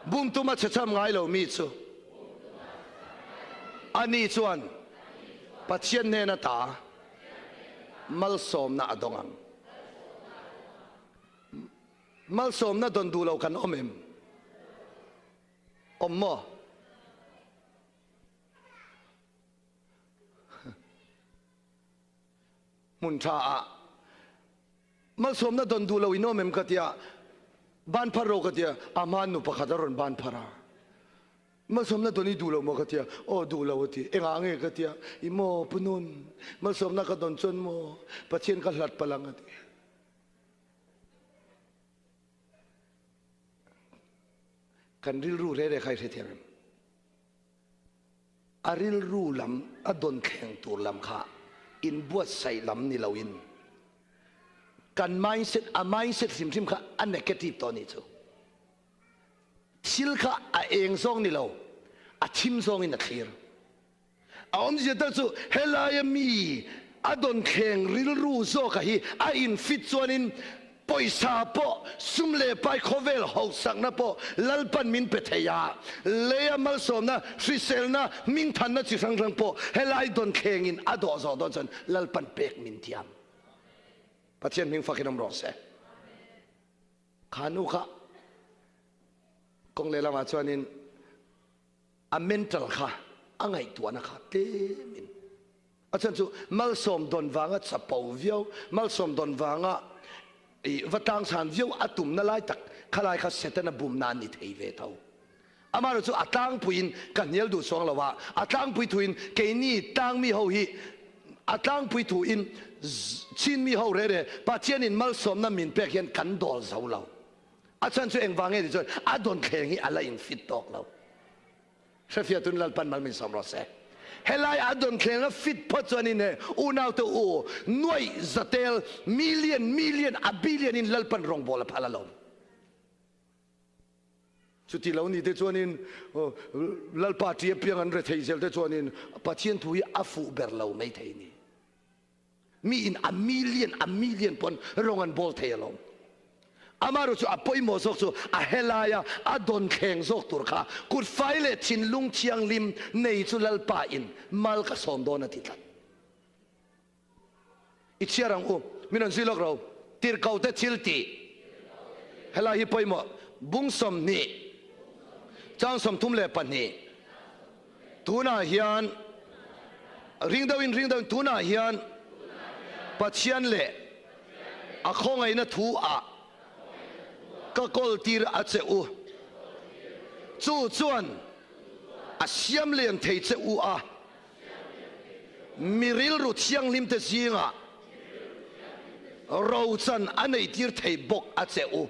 bum tuma chhecham ngai lo mi chu ani chuan Pathian hnen ata malsawmna a dawng ang. Malsawmna dawn duh lo kan awm em? Awm maw? Hmun tha ah malsawmna dawn duh lo in awm em ka tia, ban phar ro ka tia, a hma nu pakhat a rawn ban phar a. Malsawmna dawn i duh lo maw ka tia, aw duh lo a ti, engah nge ka tia, i maw pu Nun, malsawmna ka dawn chuan maw Pathian ka hlat palh ang a ti. Kan rilru re re kha i hrethiam em? A rilru lam, a dawn thleng tur lam kha inbuatsaih lam ni loin kan mindset, a mindset hrim hrim kha a negative tawh a nih chu. Thil kha a eng zawng ni lo, a thim zawngin a thlir. A awmzia tak chu helaia mi a dawnthleng rilru zawka hi a infit chuanin pawisa pawh sum leh pai khawvel hausakna pawh Lalpan min pe thei a, leia malsawmna, hriselna, hmingthanna chi hrang hrang pawh helai dawnthlengin a dawh zawh dawn chuan Lalpan pek min thiam. Pathian hming fakin awm rawh se. Kha nu kha kawng lehlamah chuanin A mental kha a ngaihtuahna kha tlemin a chhan chu malsawm dawn vanga chapo viau, malsawm dawn vanga i va tlangchhan viau a tumna lai tak khalai kha Setana bumna a ni thei ve tho. Amaherawhchu a tlangpuiin ka hnial duh chuang lo a, a tlangpui thuin keini tlangmi ho hi a tlangpui thuin Chinmi ho reh reh Pathianin malsawmna min pek hian kan dawl zo lo. A chhan chu engvang nge ti chuan a dawnthleng hi a la in fit tawk lo. Hrefiah tun Lalpan mal min sawm rawh se. Helai a dawnthleng a fit phawt chuan in he unaute u nuaih zatel million million a billion in Lalpan rawngbawl a phal alawm. Chuti lo ni te chuan in Lalpa ṭi apiang an rethei zel te chuan in Pathian thu hi a fuh ber lo mai thei ni. Mi in a million a million pawn rawng an bawl thei alawm. Amaherawh chu a pawimawh zawk chu a helaia a dawn thleng zawk tur kha kut fai leh thinlung thianghlim nei chu Lalpa in mal ka sawm dawn a ti tlat. I chhiar ang u, min rawn zui lawk ro. Tirhkoh te thil tih helai hi pawimawh bung 20 chang 32. Tunah hian ring deuhin ring deuhin tunah hian Pathian leh a khawngaihna thu ah ka kawl tir a che u. Chu chuan a siam lian thei che u a. Mi rilru thianghlim te zingah rochan a neihtir thei bawk a che u.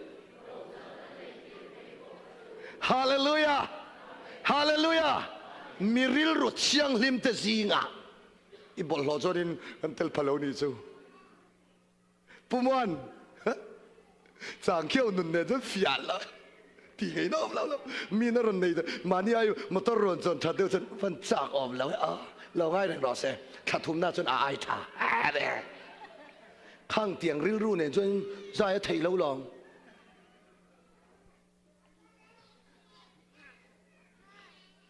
Hallelujah! Hallelujah! Mi rilru thianghlim te zingah i bawlhhlawh chuanin kan tel pha lo ni chu. Pu Muan, chang khiau nun nen chuan fiah lo ti ngei na awm lo lo. Mi na rawn nei mahni ai motor rawn chuan that deuh chuan van chak awm lo e a lo ngai reng rawh se. Thla thumna chuan a ai tha a Khang tiang rilru nen chuan zai a theih lo lawng.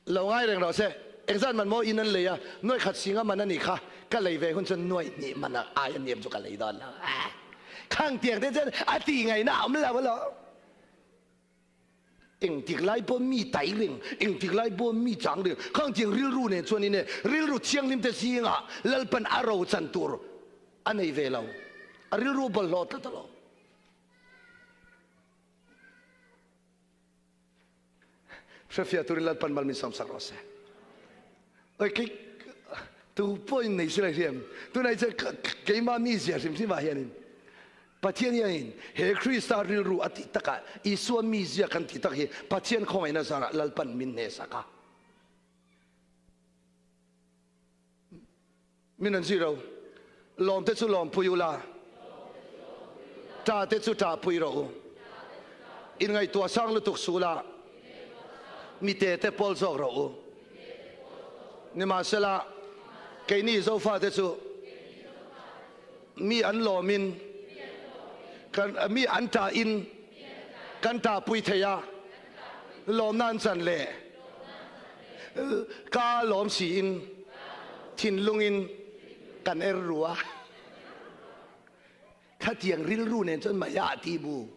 Lo ngai reng rawh se. Engzat man maw in an lei a, nuai khat singa man a nih kha, ka lei ve hun chuan nuai hnih man a ai a niam chu ka lei dawn lo. Khang tiang te chuan a ti ngaihna a awm lo alawm. Engtik lai pawh mi tai reng, engtik lai pawh mi chang reng, khang tiang rilru nen chuan in e, rilru thianghlim te zingah Lalpan a ro chan tur a nei ve lo. A rilru bawlhhlawh tlat alawm. Hrefiah turin Lalpan mal min sawmsak rawh se. Oi kei tu pawhin nei sila hriam tunai chu keimah mi zia hrim hrim ah hianin Pathian hianin he Krista rilru a tih takah Isua mizia kan tih tak hi Pathian khawngaihna zarah Lalpan min hnehsak a. Min an zir o. Lawmte chu lawmpui ula, ṭahte chu ṭahpui rawh u. Inngaihtuah sang lutuk suh ula, mite te pawl zawk rawh u. Nimahsela, keini Zofate chu mi an lawmin, mi an ṭahin kan ṭahpui thei a, lawmna an chan leh ka lawm siin thinlungin kan er ru a, khatiang rilru nen chuan maiah ti bu.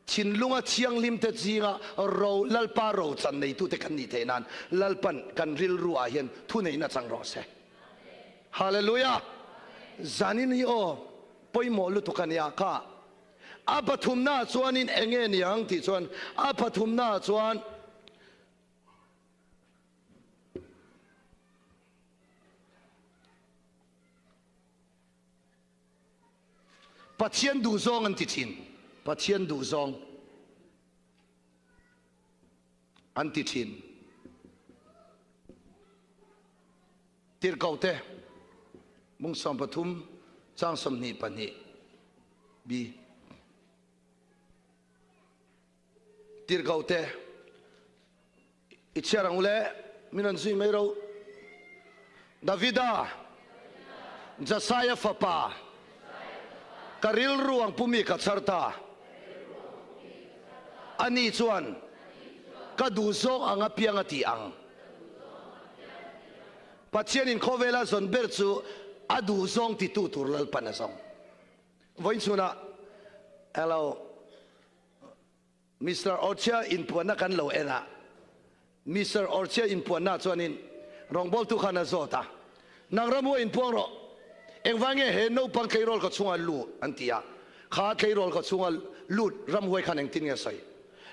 Thinlunga thianghlim te zinga ro Lalpa ro chan neitute kan nih theih nan Lalpan kan rilru ah hian thuneihna chang rawh se. Hallelujah! Zanin hi aw pawimawh lutuk a nia kha. A pathumna chuanin eng nge ni ang tih chuan a pathumna chuan Pathian duhzawng an ti thin. Pathian duhzawng an ti thin. Tirhkohte mung 13 chang 22 B. Tirhkohte i chhiar ang u le, min rawn zui mai ro. Davida, Jasaia fapa, ka rilru ang pumi ka chhar ta. Ani chuan ka duhzawng ang apiang a ti ang. Pathianin khawvela zawn ber chu a duhzawng titu tur Lalpan a zawng. Vawiin chhunah hello Mister Orchia inpuanna kan lo en a, Mister Orchia inpuanna chuanin rawngbawltu khan a zawt a, Nang ramhua inpuang rawh, engvang nge he naupang tleirawl ka chhunga lut an ti a, kha tleirawl ka chhunga lut ramhuai khan engtin nge a sawi?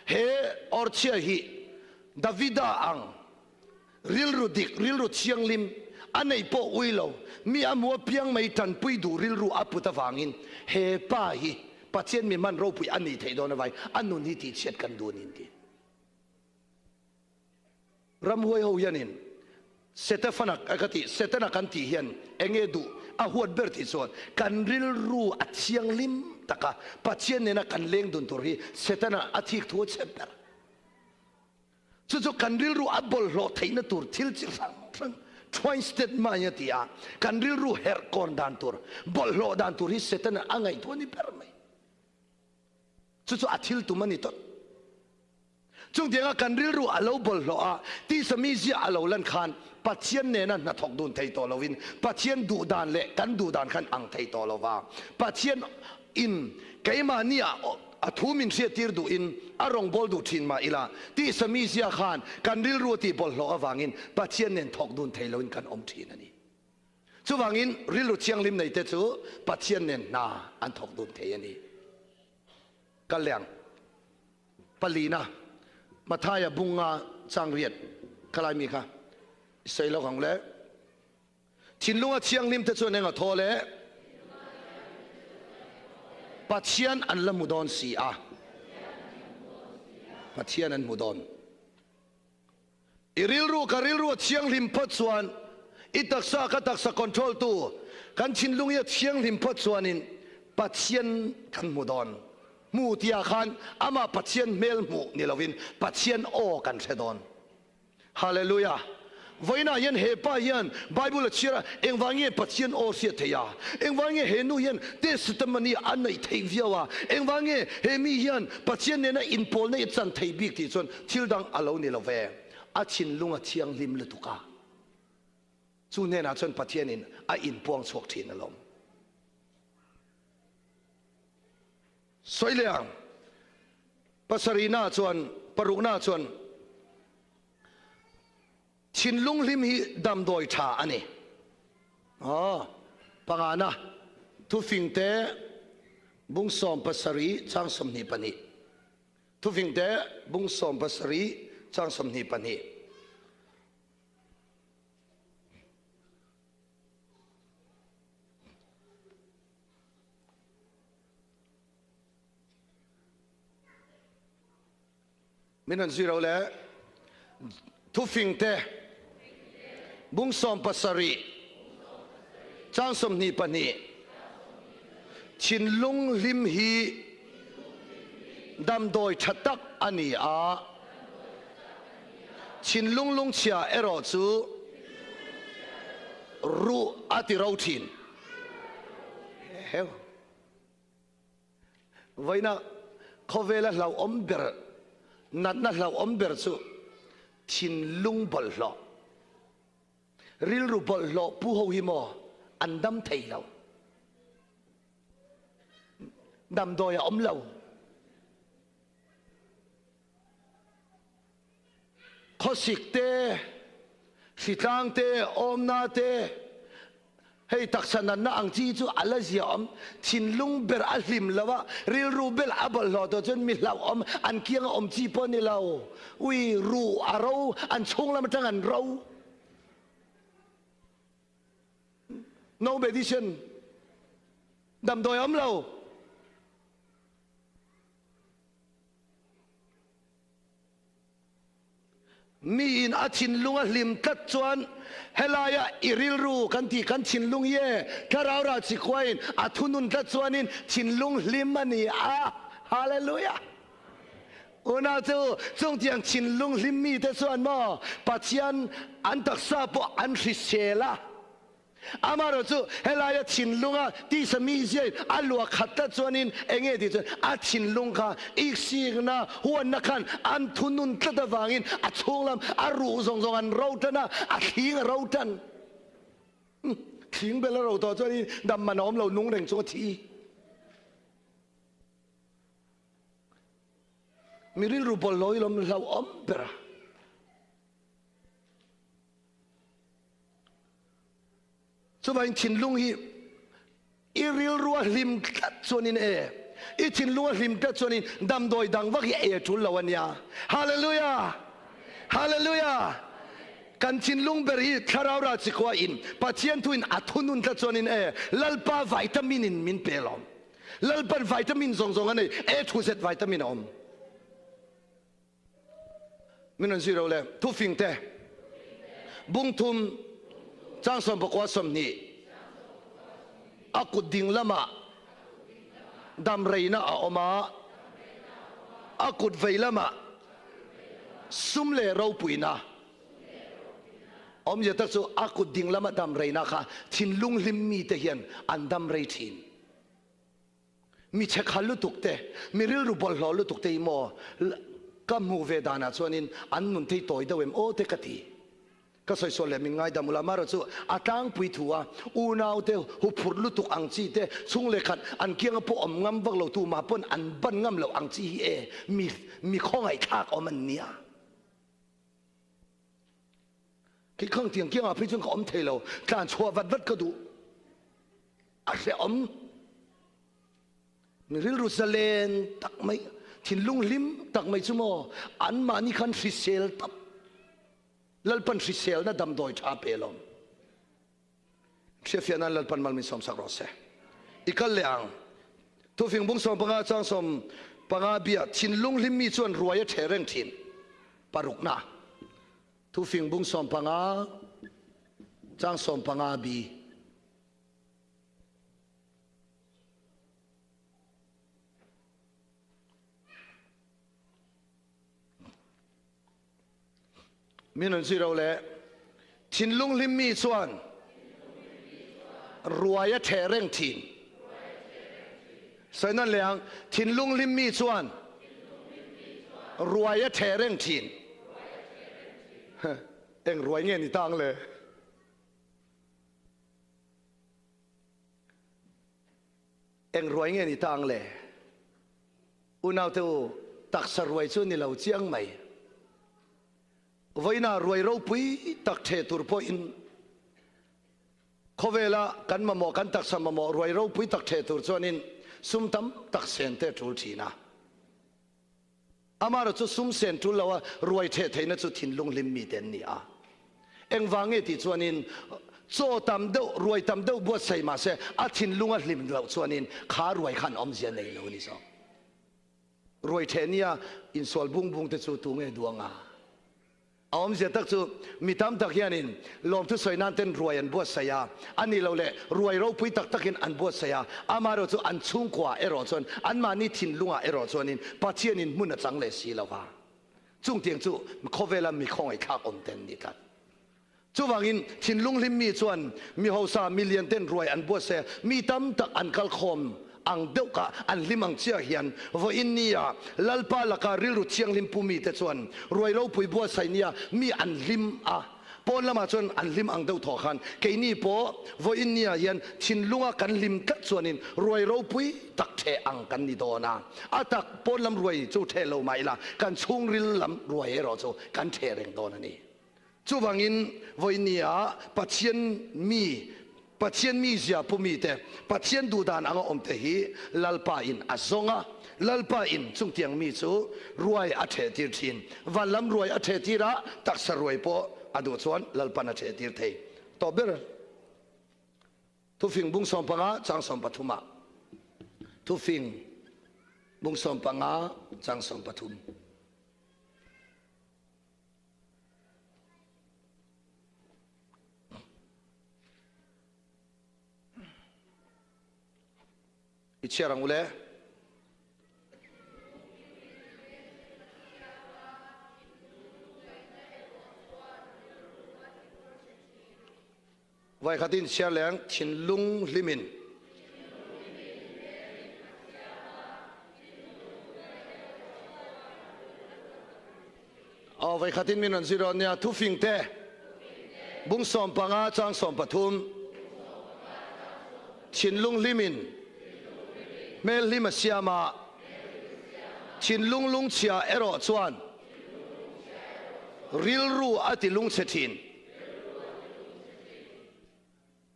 He Orchia hi Davida ang Rilru dik, rilru thianghlim a neih pawh ui lo, mi a hmu apiang mai tanpui duh rilru a put avangin he pa hi Pathian mi hman ropui a nih theih dawn avangin a nun hi tihchhiat kan duh a ni an ti. Ramhuai ho hianin Setefana ka tih, Setana kan tih hian enge duh a huat ber tih chuan kan rilru a thianghlim taka Pathian nena kan leng dun tur hi Setana a thik thu a chep ber. Chu chu kan rilru a bawlhhlawh theihna tur thil chi hrang hrang twisted mind a ti a, kan rilru herh kawn dan tur, bawlhhlawh dan tur hi Setana a ngaihtuah a ni ber mai. Chu chu a thil tum a ni tawt. Chungtianga kan rilru a lo bawlhhlawh a, tisa mizia a lo lan khan Pathian nena hnathawk dun thei tawh lovin Pathian duh dan leh kan duh dan khan ang thei tawh lova, Pathian in keimahni ah a thu min hriattir duhin a rawngbâwl duh ṭhin mah ila, tisa mizia khan kan rilru a tih bawlhhlawh avangin Pathian nen thawk dun thei loin kan awm ṭhin a ni. Chuvangin rilru thianghlim neite chu Pathian nen hna an thawk dun thei a ni. Kal leh ang. Palina, Mathaia bunga chang riat kha lai mi kha. I sawi lawk ang le. Thinlunga thianghlim te chuan eng a thaw le? Pathian an la hmu dawn si a. Pathian an hmu dawn. I rilru ka rilru a thianghlim phawt chuan, i taksa ka taksa control tu kan thinlung hi a thianghlim phawt chuanin Pathian kan hmu dawn. Hmu tihah khan amah Pathian hmel hmuh ni lovin Pathian aw kan hre dawn. Hallelujah! Vawiinah hian he pa hian Bible a chhiar a, engvang nge Pathian aw hriat theih a? Engvang nge he nu hian testimony a neih theih viau a? Engvang nge he mi hian Pathian nena inpawlna i chan theih bik tih chuan thil dang a lo ni lo ve. A thinlung a thianghlim lutuk a. Chu hnenah chuan Pathianin a inpuang chhuak thin alawm. Sawi leh ang. Pasarihna chuan, parukna chuan thinlung hlim hi damdawi tha a ni. Aw, pangana, thufingte bung 70 chang 22. Thufingte bung 70 chang 22. Min rawn zui ro le. Thufing te bung 70 chang 22 thinlung hlim hi damdawi tha tak a ni a, thinlung lungchhia erawh chu ruh a ti ro thin. Heu. Vawiina khawvela hlauhawm ber, natna hlauhawm ber chu thinlung bawlhhlawh, rilru bawlhhlawh pu ho hi maw an dam thei lo. Damdawi a awm lo. Khawsik te, hritlang te, awmna te, hei taksa natna ang chi chu a la zia awm. Thinlung ber a hlim lo a, rilru ber a bawlhhlawh tawh chuan mi hlauhawm an kianga awm chi pawh a ni lo. Ui, ruh a ro, an chhung lam atang an ro. No medicine, damdawi a awm lo. Miin a thinlung a hlim tlat chuan helaia i rilru kan tih kan thinlung hi e, thlarau rah chikhuain a thunun tlat chuanin thinlung hlim a ni a. Hallelujah! Unau chu chungtiang thinlung hlim mite chuan maw Pathian an taksa pawh an hrisel a. Amaherawh chu helaia thinlunga tisa mi ziain a luah khat tlat chuanin eng nge tih chuan a thinlung kha iksikna huanna khan an thunun tlat avangin a chhunglam a ruh zawng zawng an ro tan a, a thling a ro tan. Thling bel a ro tawh chuanin dam man a awm lo nung reng chung a thi. Mi rilru bawlhhlawh hi lawm hlauhawm ber a. Chuvangin thinlung hi i rilru a hlim tlat chuanin e, i thinlung a hlim tlat chuanin damdawi dang vak hi e tul lo a nia. Hallelujah! Hallelujah! Kan thinlung ber hi thlarau ral chikua in Pathian thuin a thunun tlat chuanin e, Lalpa vitamin in min pe alawm. Lalpan vitamin zawng zawng a nei, A to Z vitamin a awm. Min rawn zui ro le. Thufing te bung thum chang 19 20 a kut ding lamah damreina a awm a, a kut vei lamah sum leh ropuina awmzia tak chu a kut ding lama damreina kha thinlung hlim mite hian an damrei thin. Mi chhekhal lutuk te, mi rilru bawlhhlawh lutuk te hi maw ka hmuh ve danah chuanin an nun thei tawi deuh em aw te ka ti. Ka sawisawl leh min ngaidam ula, amaherawh chu a tlangpui thu a, unau te huphurh lutuk ang chi te, chhung leh khat an kianga pawh awm ngam vak lo tu mah pawn an ban ngam loh ang chi hi e mi mi khawngaihthlak awm an nia. Khi khang tiang kiangah phei chuan ka awm thei lo, tlan chhuah vat vat ka duh. A hrehawm. Mi rilru zalen tak mai, thinlung hlim tak mai chu maw anmahni khan hrisel tap. Lalpan hriselna damdawi tha pe lawm. Hriatfiah nan Lalpan mal min sawmsak rawh se. I kal leh ang. Thufing bung 15 chang 15 bia thinlung hlim mi chuan ruai a ṭheh reng ṭhin. Parukna. Thufing bung 15 chang 15 bi. Min an zui ro le. Thinlung hlim mi chuan ruai a ṭheh reng ṭhin. Sawi nawn leh ang. Thinlung hlim mi chuan ruai a ṭheh reng ṭhin. Eng ruai nge ni ta ang le? Eng ruai nge ni ta ang le? Unaute u, taksa ruai chu ni lo chiang mai. Vawiinah ruai ropui tak ṭheh tur pawhin khawvela kan mamawh, kan taksa mamawh ruai ropui tak ṭheh tur chuanin sum tam tak sen te a ṭul ṭhin a. Amaherawh chu sum sen ṭul loa ruai ṭheh theihna chu thinlung hlim mite an ni a. Engvang nge tih chuanin chaw tam deuh, ruai tam deuh buatsaih mah se a thinlung a hlim loh chuanin kha ruai khan awmzia nei lo a ni zawk. Ruai ṭheh nia insual bung bung te chu tu nge duang a? A awmzia tak chu mi tam tak hianin lawmthu sawi nan ten ruai an buatsaih a, a nih loh leh ruai ropui tak takin an buatsaih a, amaherawh chu an chhungkua erawh chuan anmahni thinlungah erawh chuanin Pathianin hmun a chang leh si lo va. Chungtiang chu khawvela mi khawngaihthlak awm te an ni tlat. Chuvangin thinlung hlim mi chuan mi hausa, mi lian ten ruai an buatsaih a, mi tam tak an kal khawm ang deuh kha an hlim ang chiah hian vawiin nia Lalpa laka rilru thianghlim pu mite chuan ruai ropui buatsaih nia mi an hlim a, pawn lamah chuan an hlim ang deuh thawh khan keini pawh vawiin nia hian thinlunga kan hlim tlat chuanin ruai ropui tak ṭheh ang kan ni dawn a, a tak pawn lam ruai chu ṭheh lo mah ila kan chhungril lam ruai erawh chu kan ṭheh reng dawn a ni. Chuvangin vawinia Pathian mi, Pathian mizia pu mite, Pathian duhdan anga awmte hi Lalpa in a zawng a, Lalpa in chungtiang mi chu ruai a ṭhehtir ṭhin. Van lam ruai a ṭhehtir a, taksa ruai pawh a duh chuan Lalpan a ṭhehtir thei tawh ber. Thufing bung 15 chang 13 ah Thufing bung 15 chang 13. I chhiar ang u le. Vaikhat in chhiar leng thinlung hlimin. Aw vaikhat in min rawn zir aw nia thufing te bung 15 chang 13 thinlung hlimin hmel hlim a siam a thinlung lungchhia erawh chuan rilru a ti lungchhe thin.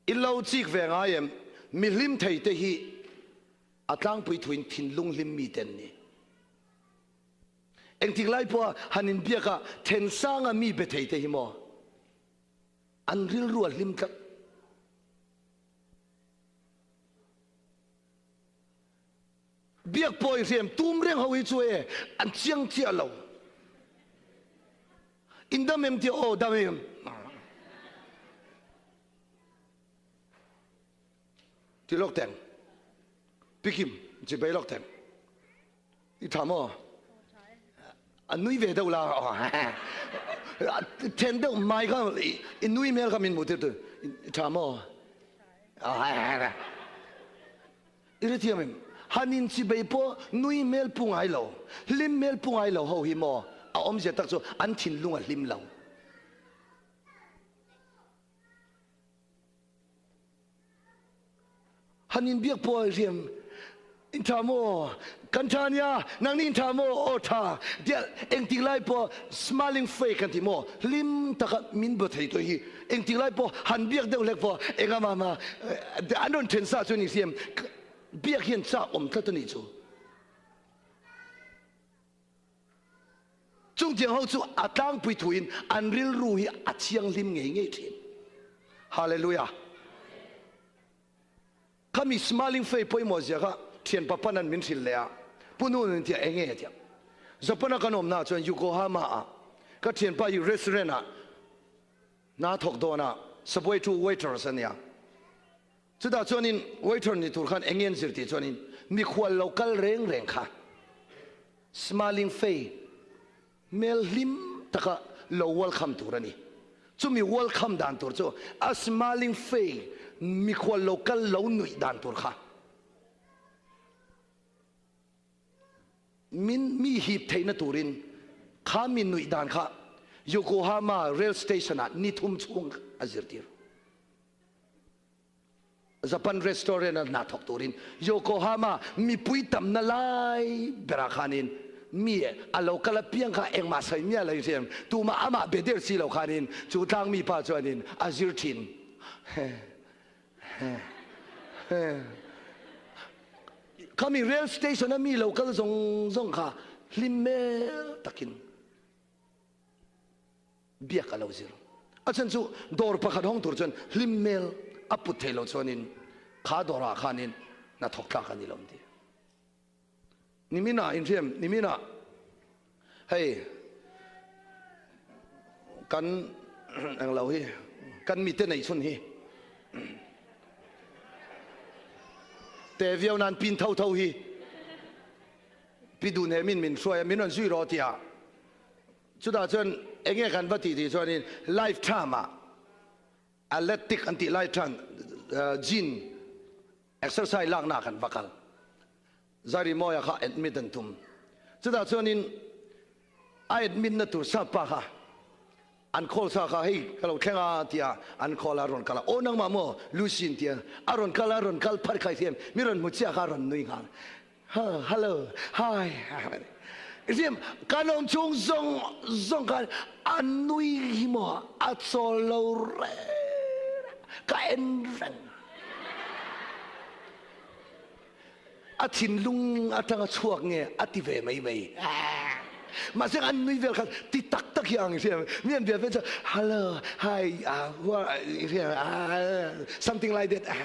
I lo chik ve ngai em? Mi hlim thei te hi a tlangpui thuin thinlung hlim mi te an ni. Engtik lai pawha han inbiak a then sanga mi be thei te hi maw an rilru a hlim tlat. Biak pawi hriam tum reng ho hi chu e an chiang chiah lo. In dam em tia aw dam em. Ti lawk teng. Pikim chi bei lawk teng. I tha maw? A nui ve deuh la. Then deuh mai kha i nui hmel kha min hmuh tir tu. I tha maw? I hrethiam em? Han inchibei pawh nui hmel pu ngai lo, hlim hmel pu ngai lo ho hi maw a awmzia tak chu an thinlung a hlim lo. Han inbiak pawh a hriam, In tha maw? Kan tha nia, nangni in tha maw? Aw tha. Tia engtik lai pawh smiling face kan ti maw? Hlim taka min be thei tawh hi engtik lai pawh han biak deuh hlek pawh enga mah mah an rawn then sa chu a ni si em? Biak hian chak awm tlat a nih chu. Chungtiang ho chu a tlangpui thuin an rilru hi a thianghlim ngei ngei thin. Hallelujah. Khami smiling face pawimawh zia kha thianpa panan min hrilh leh a, Pu Nu in tia enge tia. Japan a kan awmna ah chuan Yokohama ah ka thianpa hi restaurant ah hna thawk dawn a, Subway to waiters a nia. Chutah chuanin waiter ni tur khan enge an zir tih chuanin mikhual lo kal reng reng kha smiling face hmel hlim taka lo welcome tur a ni. Chumi welcome dan tur chu a smiling face mikhual lo kal lo nuih dan tur kha min mi hip theihna turin kha mi nuih dan kha Yokohama rail station ah ni thum chhung a zirtir. Japan restaurant a hna thawk turin Yokohama mipui tamna lai berah khanin mi a lo kal apiang kha engmah sawi miah lo in hriam tumah amah be der si lo khanin chu tlangmi pa chuanin a zir thin. Khami rail station a mi lo kal zawng zawng kha hlim hmel takin biak a lo zir. A chhan chu dawr pakhat hawng tur chuan hlim hmel a put thei lo chuanin kha dawrah khanin hna thawk tlak a ni lo an ti. Niminah inhriam, niminah hei kan englo hi kan mite nei chhun hi te viau nan pin tho tho hi pi dun he min min hruai a min rawn zui rawh tia Chutah chuan eng nge kan va tih tih chuanin life term-ah athletic an tih lai chuan gym exercise laknaah kan va kal. Zarimawia kha admit an tum. Chutah chuanin a admit na tur sap pa kha an call sa kha hei ka lo thleng a tia an call a rawn kal a, aw nangmah maw Lucy an tia a rawn kal a rawn kal phar khai thiam mi rawn hmu chiah kha a rawn nui nghal. Hello, hi. Riam kan awm chung zawng zawng khan a nui hi maw a chawl lo reng ka en reng. A thinlung atanga chhuak nge a ti ve mai mai. Mahse an nui vel khan ti tak tak hi ang hriam mi an bia vel chuan hello, hi, something like that.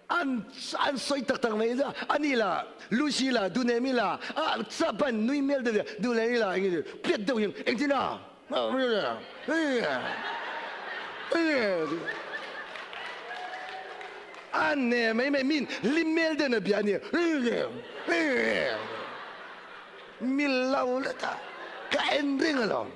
An an sawi tak tak mai a ani la Lucy la Dunemi la a chapan nui hmel deuh Dunemi la eng piat deuh hian engtin a an ne mai mai min hlim hmel deuh na bia ani mi lo leta ka en reng alawm.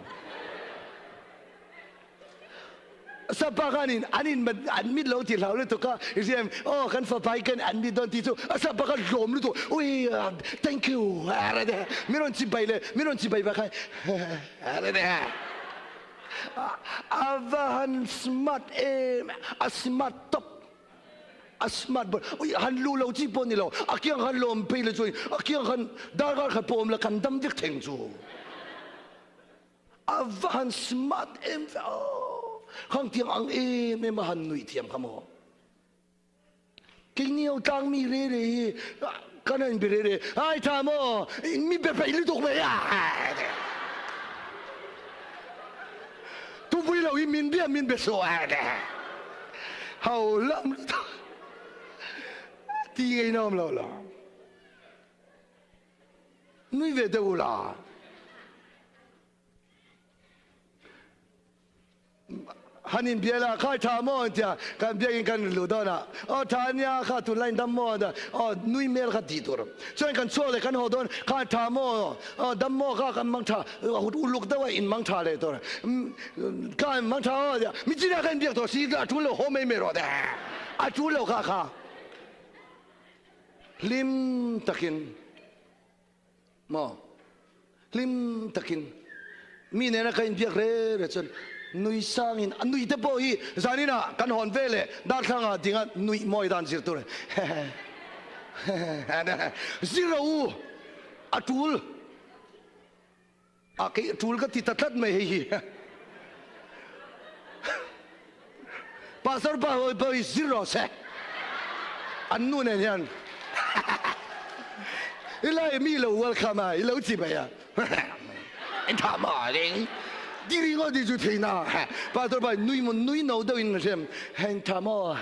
Sapa khan in an in an mit lo ti hlau lutuk a i hriam aw kan fapa hi kan an mit dawn tih chu a sapa khan hlawm lutuk ui thank you a ti min rawn chibai leh min rawn chibai vah khan a ti a va han smart em a smart tawp a smart bawk ui han luh lo chi pawh ni lo a kiang khan lawm phei la chuan a kiang khan darkar khat pawh awm la kan dam vek theng chu. A va han smart em ve aw. Khang tiang ang em em a han nuih thiam kha maw. Keini ho tlang mi re re hi kan han be re re ai tha maw mi be peih lutuk mai a. Tupui lo hi min bia min be suh a. Ho lam lutuk ti ngei na awm lo la. Nui ve deuh ula. Han in bia la khai tha maw an tia kan biakin kan rin luh dawn a aw tha ania kha tunlai in dam maw an tia aw nui hmel kha tih tur chuan kan chhuak leh kan haw dawn kha tha maw aw dam maw kha kan mang tha uluk deuh a in mang tha leh tur kha in mang tha aw tia mi chinah khan in biak tawh si a tul lo haw mai mai rawh a tul lo kha kha Hlim takin maw? Hlim takin mi nena ka inbiak re re chuan nui sangin a nui te pawh hi zaninah kan hawn ve leh darthlangah dinga nuih mawi dan zir tur zir rawh u a tul a kei a tul ka ti ta tlat mai hei hi pastor pa hawi pawh hi zir rawh se an nu nen hian. I lai mi lo welcome a, i lo chi bai a. In tha ma ding. Diri ngo di chu thei na. Pastor bai nui mo nui no deuh in hrem. Heng tha mo.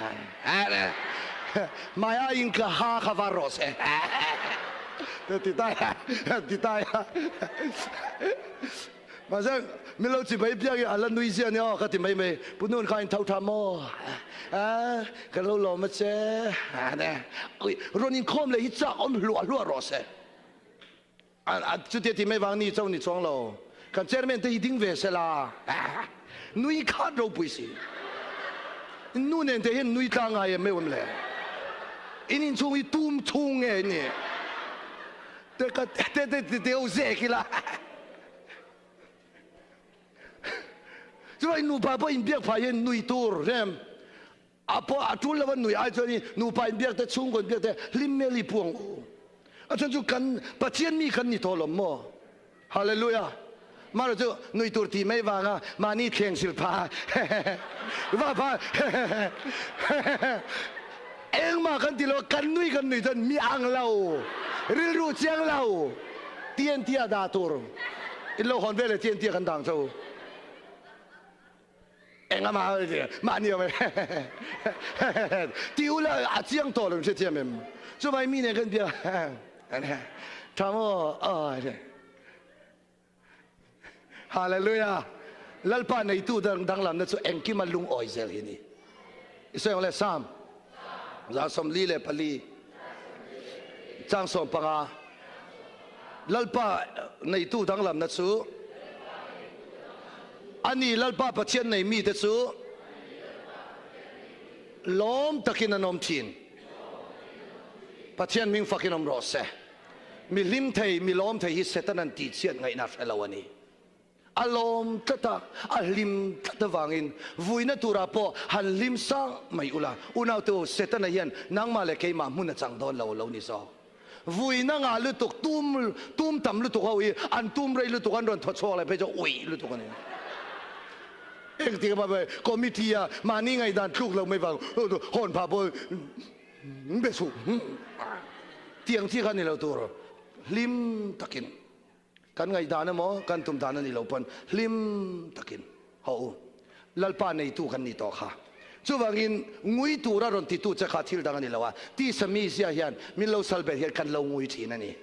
Mai a in ka ha kha var rawh se. Ti tai ti tai. Mahse min lo chibai piak i a la nui zia nia aw ka ti mai mai. Pu Nun kha in tho tha maw? A ka lo lawm a che. Rawn inkhawm leh hi chak awm hluah hluah rawh se. A chutia ti mai vang ni cho ni chuang lo. Kan chairman te hi ding ve se la. Nui khat ropui si. Nu nen te hian nui tlang ngai em mai awm le. In inchhung hi tum chhung nge ni. Te ka te te te te zek ila. Chuan nupa pawh inbiak phah hian nui tur rem a pawh a tul lova nui ai chuan nupa inbiak te chhungkaw inbiak te hlim hmel hi pu ang u. A chhan chu kan Pathian mi kan ni tawh lawm maw? Hallelujah. Mara chu nui tur tih mai vanga mahni thleng sil pha va pha engmah kan ti lo kan nui kan nui chuan mi ang lo rilru chiang lo TNT ah dah tur in lo hawn veleh TNT ah kan dang cho engama mahni awm ti ula a chiang tawh lo hrethiam em chuvai mi nen kan bia tha maw Hallelujah! Lalpa neitu danglamna chu engkima lungawi zel hi ni. I sawi ang le Psalm 144 chang 15 Lalpa neitu danglamna chu ani Lalpa Pathian nei mite chu lawm takin an awm thin. Pathian hming fakin awm rawh se. Mi hlim thei, mi lawm thei hi Setanan tihchhiat ngaihna hre lo a ni. A lawm tlat a, a hlim tlat avangin vuina turah pawh han hlim sang mai ula. Unaute u, Setana hian nangmah leh keimah hmun a chang dawn lo lo ni zawk. Vuina ngah lutuk, tum tum tam lutuk ho hi an tum rei lutuk, an rawn thaw chhuak leh phei chu uih lutuk a ni. Engtik a committee a mahni ngaihdan tluk lo mai vang hawn phah pawh Be suh tiang chi kha ni lo tur hlim takin kan ngaihdan emaw kan tum dan a ni lo pawn hlim takin haw u Lalpa neitu kan ni tawh kha chuvangin ngui tura rawn titu che kha thil dang a ni lo a tisa mizia hian min lo sal ber hian kan lo ngui thin a ni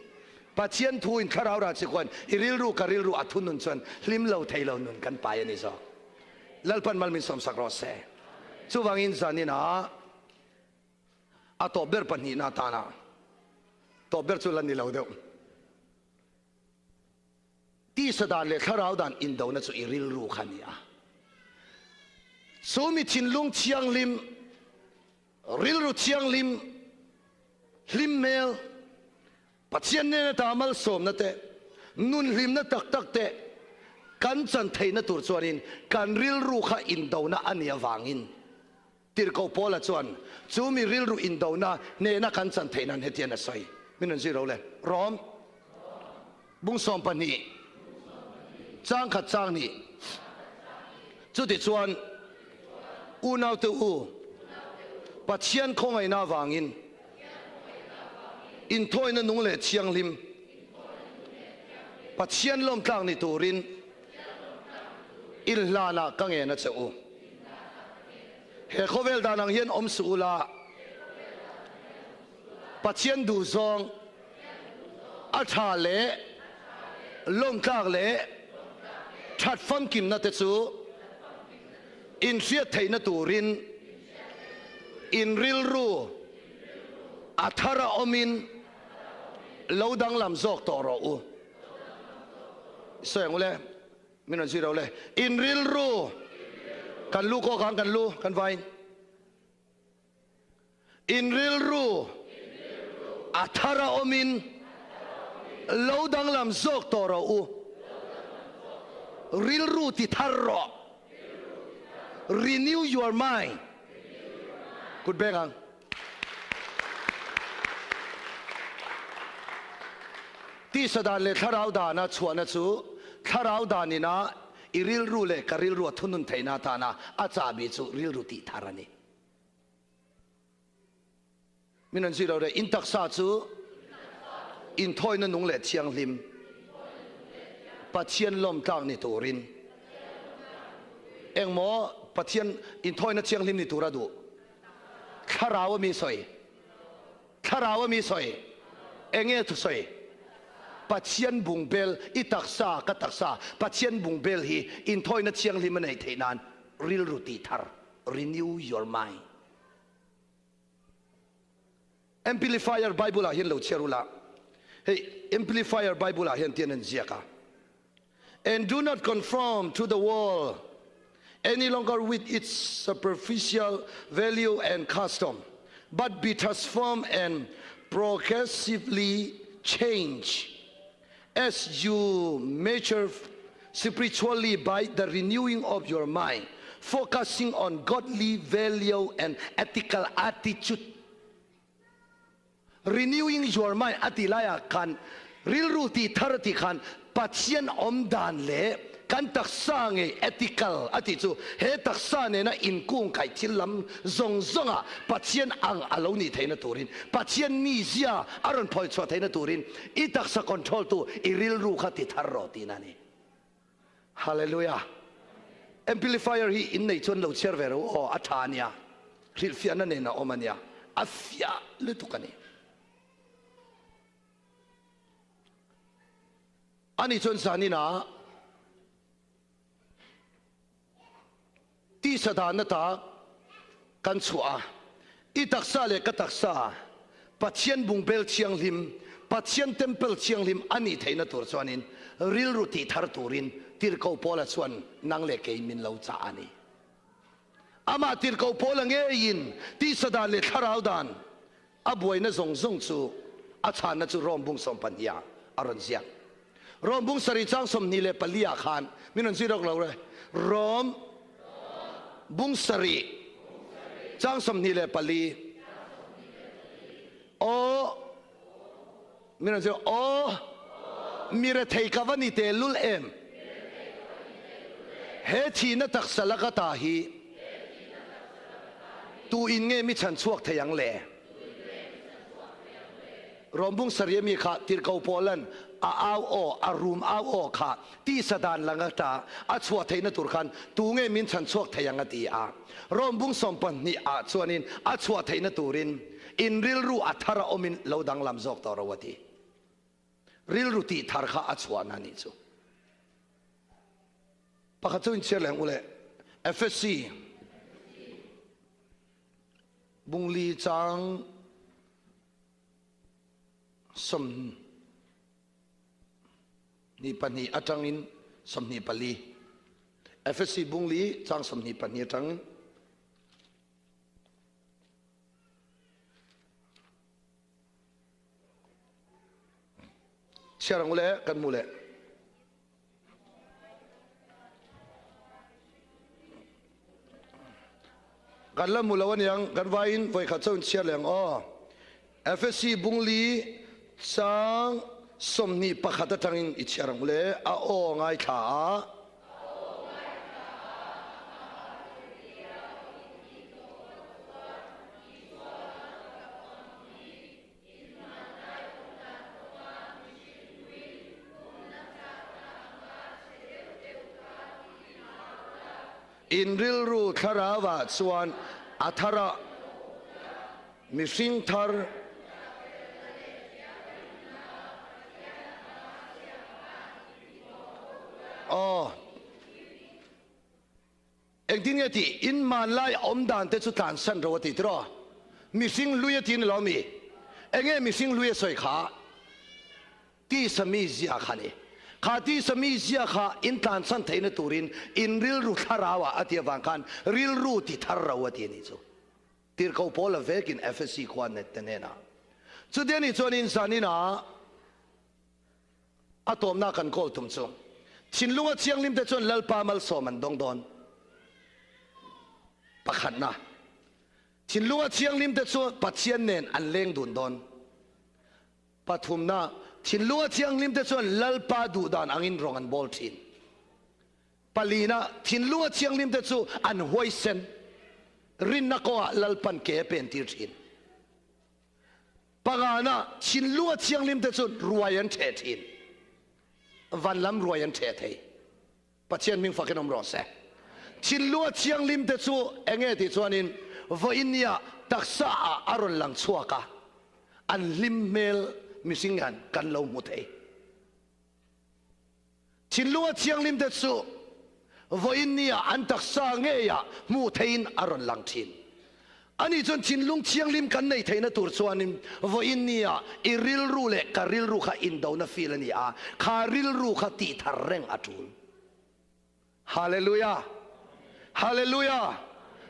Pathian thu in thlarau rah chi khuan i rilru ka rilru a thunun chuan hlim lo thei lo nun kan pai a ni zawk Lalpan mal min sawmsak rawh se chuvangin zanin ah A tawp ber pahnihna atana tawp ber chu la ni lo deuh. Tisa dan leh thlarau dan indona chu i rilru kha a ni a. Chu mi thinlung thianghlim, rilru thianghlim, hlim hmel, Pathian nena ta malsawmna te, nun hlimna tak tak te kan chan theihna tur chuanin kan rilru kha indona a nih avangin Tirhkoh Paula chuan chu mi rilru indona hnehna kan chan theih nan hetian a sawi. Min rawn zir ro le. Rom bung 12 chang khat chang hnih. Chutichuan unaute u, Pathian khawngaihna avangin inthawina nung leh thianghlim Pathian lawmtlak ni turin inhlanah ka ngen a che u. He khawvel dan ang hian awm suh ula, Pathian duhzawng a tha leh lawmtlak leh that famkimna te chu inhriat theihna turin in rilru a thar a awmin lo danglam zawk tawh rawh u. Sawi ang ule. Min rawn zui ro le. In rilru kan lu kawk ang kan lu kan vain. In rilru a thar a awmin lo danglam zawk tawh rawh u. Rilru ti thar rawh. Renew your mind. Kut beng ang. Tisa dan leh thlarau dana chhuahna chu thlarau dan ina i rilru leh ka rilru a thunun theihna atana a chahbi chu rilru tih thar a ni. Min rawn zui lo reh, in taksa chu Inthawina nung leh thianghlim Pathian lawmtlak ni turin engmaw Pathian inthawina thianghlim ni tura duh thlarau a mi sawi thlarau a mi sawi enge thusawi Pathian bungbel i taksa ka taksa Pathian bungbel hi inthawina thianghlim a neih theih nan rilru tih thar renew your mind. Amplifier Bible ah hian lo chhiar ula, hei Amplifier Bible ah hian tian an ziak a, And do not conform to the world any longer with its superficial value and custom, but be transformed and progressively changed as you mature spiritually by the renewing of your mind, focusing on godly value and ethical attitude. Renewing your mind a tih laiah khan rilru tih thar a tih khan Pathian awm dan leh kan taksa ngei ethical a tih chu he taksa nena inkungkaih thil lam zawng zawngah Pathian ang a lo nih theihna turin, Pathian mizia a rawn phawi chhuah theihna turin i taksa control tu i rilru kha ti thar rawh tihna a ni. Hallelujah. Amplifier hi in nei chuan lo chhiar ve ro aw, a tha a nia, hrilhfiahna nen a awm a nia, a fiah lutuk a ni. Ani chuan zaninah tisa danna ta kan chhuah a, i taksa leh ka taksa Pathian bungbel thianghlim, Pathian temple thianghlim a nih theihna tur chuanin rilru tih thar turin Tirhkoh Paula chuan nang leh kei min lo chah a ni. Amah Tirhkoh Paula ngeiin tisa dan leh thlarau dan A buaina zawng zawng chu a chhanna chu Rom bung sawmpahnih ah a rawn ziak. Rom bung sarih chang 24 ah khan min rawn zir awk lo re. Rom bung sarih chang 24 Aw min rawn zir aw mi rethei ka va ni tehlul em? He thihna taksa laka ta hi Tu in nge mi chhan chhuak thei ang le? Rawmbung saria mi kha tirhkoh Paulan a au aw, a rum au aw kha tisa dan lang ata a chhuah theihna tur khan tu nge min chhan chhuak thei ang a ti a. Rawmbung 12 ah chuanin a chhuah theihna turin in rilru a thar a awmin lo danglam zawk tawh ro a ti. Rilru tih thar kha a chhuahna a nih chu. Pakhat chu inchhiar leh ang u le. Efesi bungli chang 22 atangin 24. Efesi bungli chang 22 atangin Chhiar ang u le, kan hmu le. Kan la hmu lo aniang, kan vaiin vawikhat chauh in chhiar leh ang aw. Efesi bungli chang 21 atangin i chhiar ang u le, a aw ngaithla a. In rilru thlarauah chuan a thar a, mihring thar. Aw. Engtin nge tih? In hmanlai awm dan te chu tlansan ro a ti tiraw? Mihring lui a ti ni lo mi? Enge mihring lui a sawi kha? Tisa mi zia kha ni. Kha tisa mi zia kha in tlansan theihna turin in rilru thlarau ah a ti avang khan rilru ti thar ro a ti a nih chu. Tirhkoh Paula vekin Efesi khua te hnenah chuti a nih chuan in zanin ah A tawmna kan kawl tum chu thinlunga thianghlim te chuan Lalpa malsawm an dawng dawn. Pakhatna, thinlunga thianghlim te chu Pathian nen an leng dun dawn. Pathumna, thinlunga thianghlim te chuan Lalpa duhdan angin rawng an bawl thin. Palina, thinlunga thianghlim te chu an huaisen, rinna kawngah Lalpan ke a pen tir thin. Pangana, thinlunga thianghlim te chu ruai an ṭheh ṭhin. Van lam ruai an ṭheh thei. Pathian hming fakin awm rawh se. Thinlunga thianghlim te chu enge tih chuanin vawiin nia taksa ah a rawn lang chhuak a, an hlim hmel mihring hian kan lo hmu thei. Thinlunga thianghlim te chu vawiin nia an taksa ngeiah hmuh theihin a rawn lang thin. Ani chuan thinlung thianghlim kan nei theihna tur chuanin vawiin nia i rilru leh ka rilru kha indona feel a ni a, kha rilru kha tihthar reng a tul. Hallelujah! Hallelujah!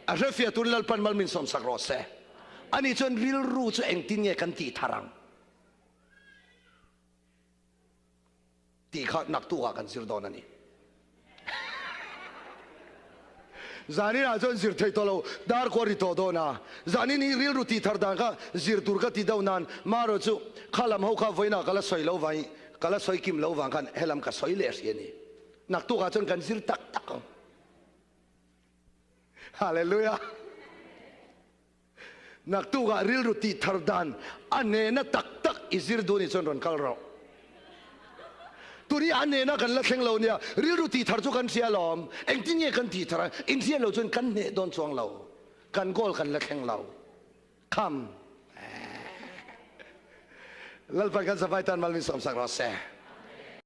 A hrefiah turin Lalpan mal min sawmsak rawh se. Ani chuan rilru chu engtin nge kan tihthar ang? Tih kha naktukah kan zir dawn a ni. Zaninah chuan zir thei tawh lo, dar kua ri tawh dawn a. Zanin hi rilru tih thar dan kha zir tur ka ti deuh nan, marawh chu kha lam ho kha vawiinah ka la sawi lo vang, ka la sawi kim lo vang khan helam ka sawi leh hri a ni. Naktukah chuan kan zir tak tak ang. Hallelujah! Naktukah rilru tih thar dan a nena tak tak i zir duh nih chuan rawn kal rawh. Tuni a nena kan la thleng lo nia, rilru tih thar chu kan hria alawm. Engtin nge kan tih thar a, inhriat lo chuan kan hneh dawn chuang lo. Kan goal kan la thleng lo. Kham. Lalpan kan zavai tan mal min sawmsak rawh se.